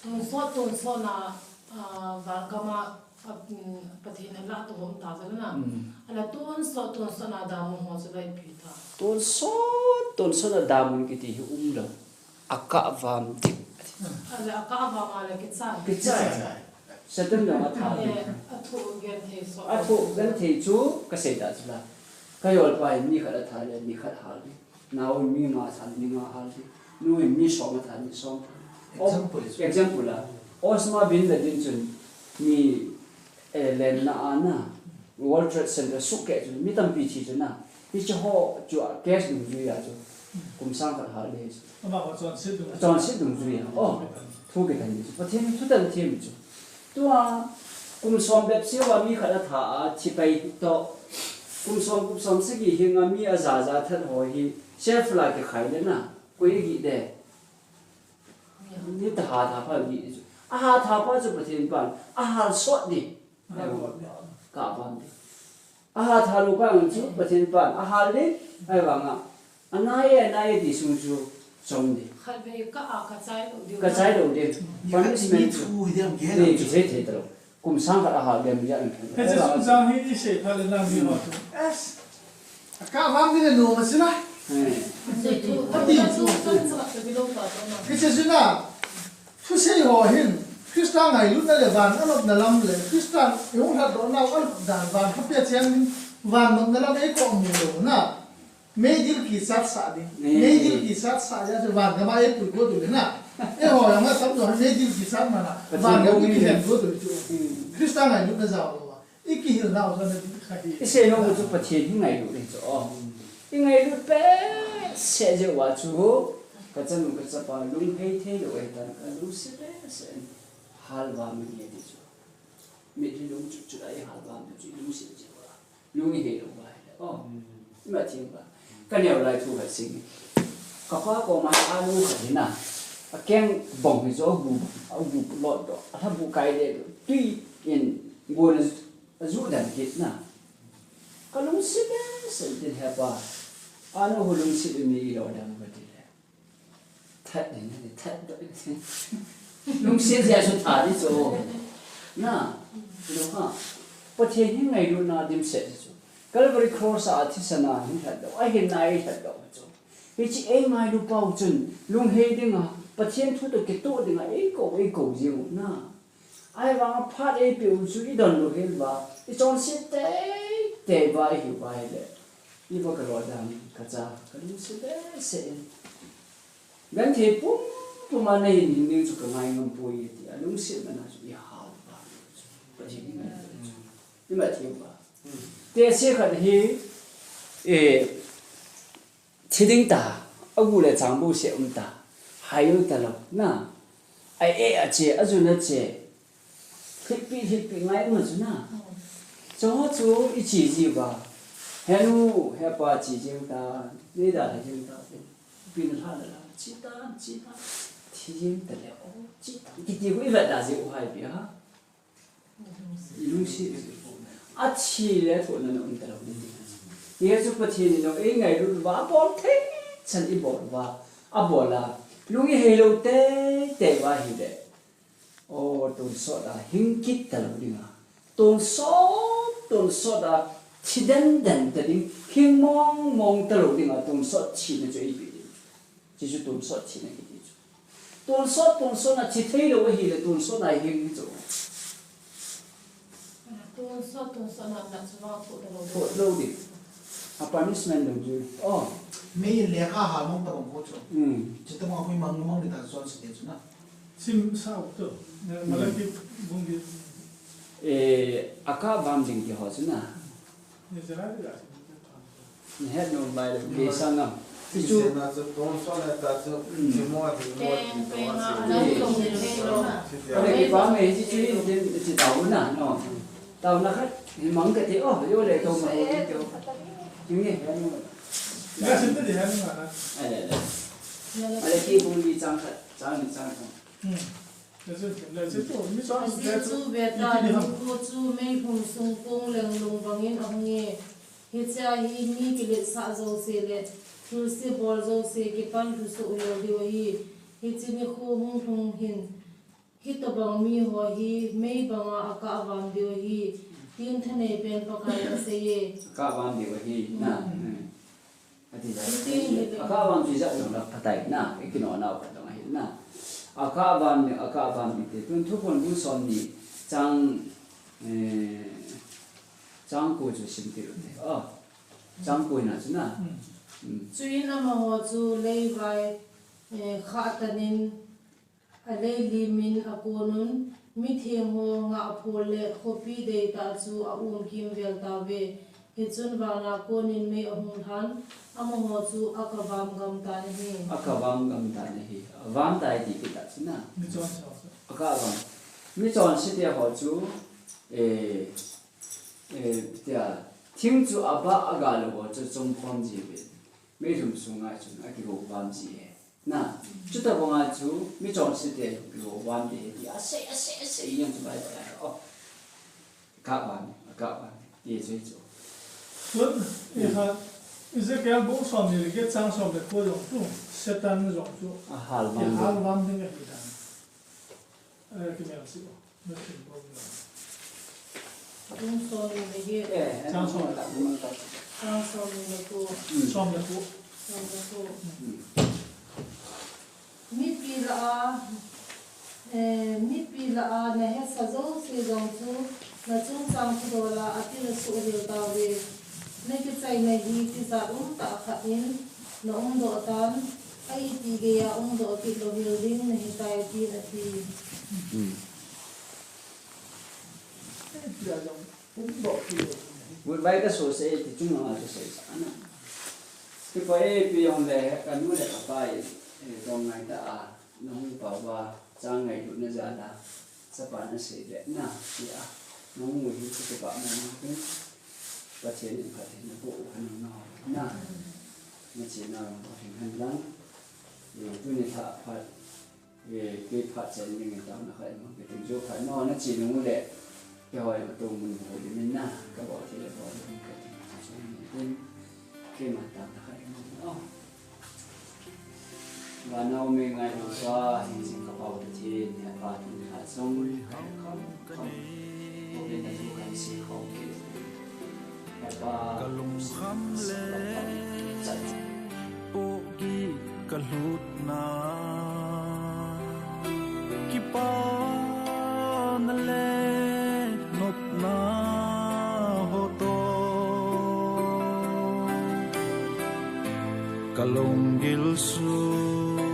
Tonsot, tonsot na, ah, vangam a, ah, mm, Pathen in alah toh hom ta chu na. Mm. Ala tonsot, tonsot na damun ho chu lai pi ta. Tonsot, tonsot na damun kiti hi umlou. Akah vam dik. Ala akah vam a la kichai. Kichai. Satan jong atha. Eh, athoh genthei so. Athoh genthei chu kasei ta chu la. Ka yolpa hin mi khat atha le, mi khat hal ding. Nao mi nga sa, mi nga hal ding. Nu mi som atha, mi som. Example is example a. Osama bin Laden chun mi, eh, lenna a na World Trade Center sukeh chun mi tampi thi chun na. Hiche ho chu a case dungjui a chu. Kum sang khat hal ding chu. Ama ho chonset dungjui. Chonset dungjui a. Oh, thu kitan ding chu. Pathen thu tan them chu. Tua, kum som bep seuva mi khat atha a, thi pai toh. Kum som, kum som sagi hinga mi aja ja that ho hi, shelf la kikhai le na, koi agi de. Ni ta hatha pa agi chu. Ahatha pa chu Pathen pan, ahal sot ding. Akah vam ding. Ahatha lou pa ngun chu Pathen pan ahal ding, ahivanga anai e, anai e ti sung chu chom ding. Khatvei kah a kachai lou ding. Kachai lou ding. Punishment chu. Ni chu sei thei talou. Kum sang khat ahal ding mi ja in. Hiche sung chang hi isei phat le na mi ho chu. Yes. Akah vam ding le nom a sila. Eh. Ati chu. Hiche chu na. Thusei ho hin, Christa ngailutna le van anopna lam le, Christa ihung lhatdoh nau alhut dan, van pha pia cheng ding, van nopna lam eikoh mu lou na. Meidil kichat sah ding. Meidil kichat sah jeh a chu van gam a eipui go diu le na. Eiho jong atam jo meidil kichat man a. Van gam a kihen go diu chu. Christa ngailutna jao lou a. I kihilnau chu ana ding kha hi. I seinom u chu Pathen hi ngailut hi chu. Oh. I ngailut behseh jeh uva chu. Ka chanu ka chapa lunghei thei lou ahitan ka lungset behseh in. Hal vam in nge ti chu. Mitlhi lung chu chu a i hal vam ti chu i lungset jeh uva. Lung i hei lou uva ahile. Oh. Ima thim ba. Ka neo lai thu khat sing. Ka pa koma a nu khat hi na. A keng bong hi chu a gu, a gu lot doh. A thabu kai le tui in gu na A ju dan kit na. Ka lungset behseh in tin he pa. Ano hu lungset in mi lo dan ka ti le. That din ni that do. Lungset ya su tha di chu. Na. Lo ha. Pathen hi ngailutna dimset di chu. Calvary Cross a thisan a hin that do. A hinna a that do chu. Hiche ei ngailu pau chun lunghei dinga Pathen thu toh kitoh dinga eikou eikou jing u na. Ahivanga phat eipeh u chu i don lou hel uva, i chonset teitei uva i hiu va ahile. I va ka lo dan ka cha, ka lungset behseh in. Genthei pumpum a na hin hing ding chu ka ngai ngam poi ti a lungset man a chu i hal uva. Pathen i ngai chu. I ma thei uva. Tehse khat hi, eh, Thi ding ta, a gu le chang bu se um ta, hai u ta lou, na. A e a che, a jun a che, hipi, hipi ngai um a chu na. Chu chu i chi ji uva, he nu, he pa chi jing ta, nei da le jing ta, pin la la la, chi ta, chi ta, thi jing ta le, o, chi ta, kiti hu i vet da ji u hai pi ha. I lungset. A thi le thohna na um ta lou ding. Hiche chu Pathen in ei ngailut uva, a bol thei chan i bol uva, a bol a. Lung i hei lou teitei uva ahile. O, tonsot a hing kit ta lou ding a. Tonsot, tonsot a thi den den ta ding, hing mong mong ta lou ding a, tonsot thina chu ei pe ding. Hiche chu tonsot thina kiti chu. Tonsot, tonsot na thi thei lou ahile, tonsot na hing hi chu. Tonsot, tonsot na na chu vang thoh ta lou. Thoh lou ding. A punishment lou chu. Oh. Mei in lekha hal mang ta bang ko chu. Hmm. Chu ta mang hui mang mang ni ta chonset ding chu na. Sim sao to. Na, hmm. Malaki bung di. Eh, akah vam ding ti ho chu na. Ni jara di la. Ni het nom mai le, ni sang ngam. Ti chu. Ni se na chu, tonsot na ta chu, hmm. Ti mo, ti mo, ti mo, ti mo. Ka le kipa me, ti chu, ti, ti tao na, no. Tao na khat, ni mang ka ti, oh, yo le tao ma, ti tao. Ti nge, ya no. Nga sin ta di han nga na. Ai le, le. Ai le, ki bung li chang khat, chang ni chang khat. Hmm. Ajeh chu veta, lungkhu chu meihum sung kong leng lung bangin ahung e. Hichea hi mi kiletsah jouse le Thilse bol jouse kipan thusoh hel diu ahi. Hiche nikho hung lhung hin, hitobang miho hi mei banga akahvam diu ahi, tin thaneipen Pakaiyin aseiye. Akahvam diu ahi, na. Hmm. Ati jat. Hitin hi le. Akahvam chu ijat jong la phatai na, ikinoh nau khat jong ahi na. Akahvam ni, akahvam ni te. Tun Thuphon bung somni chang, eh, chang ko chu sim tile. Oh. Chang ko na chu na. Hmm. Hmm. Chuin amaho chu leivai, eh, khahtan in, alei limin akonun, mithengho ngahphol le khopi deitah chu aum kimvel tauve. Hichun vana konin mei ahung lhan, amaho chu akahvam gam tan ahi. Akahvam gam tan ahi. Avam tai ti kitah chu na. Michonse ho chu. Akahvam. Michonse te ho chu, eh, eh, tia, thing chu abah agal ho chu chomkhom jiuve. Meilhum sunga chun akigo vam ji e. Na, chutobanga chu michonse te kigo vam te ti asei, asei, asei jeng chu Bible a. Oh. Akahvam, akahvam. Ti chu chu. Tun, ikha, Ezekiel bung somni le get chang som le ko jong chu, Satan jong chu. Ahal vam. Ahal vam ding ahi dan. Eh, kimel si o. Bung somni le get. Eh, eh, chang som le ko. Chang somni le ko. Hmm. Som le ko. Som le ko. Hmm. Mipi lah a, eh, mipi lah a nahetsa jouse jong chu, nachungchang thudola atil asuh hel tauve. Nakichaina hi tijat umtah khat in naumdoh tan, a ipi geiya umdoh kit louhel ding nahitai, tin ati. Hmm. Vutvai kasuse ti chunga chu seisah na. Kipa e, ipi jong le kanu le kapa in, eh, dong ngaitah a nahung pao uva, cha ngailutna jal a chapa nasei be na, tia nahung u hi kakipah mong mong in, Pathen in phatthei naboh u kha nang nau na, nachena jong phatthei hen lang, eh, tuni lhah phat, Eh, kei phat chen ding in taona khat imang kati, jo phat mo, nache nung u le, keiho jong atoh mun ho ding in na, kabol thei le bol ding kati, chu ni tin, keima taona khat imang o. Vana um eingailu Pa, hingjing kapau Pathen, Hepa, tuni lhah jong, kham kham, Pathen natoh kahin sei khom kit. Kalungkham le pohgih kalutna, kipana le nopna ho toh, kalunggil sun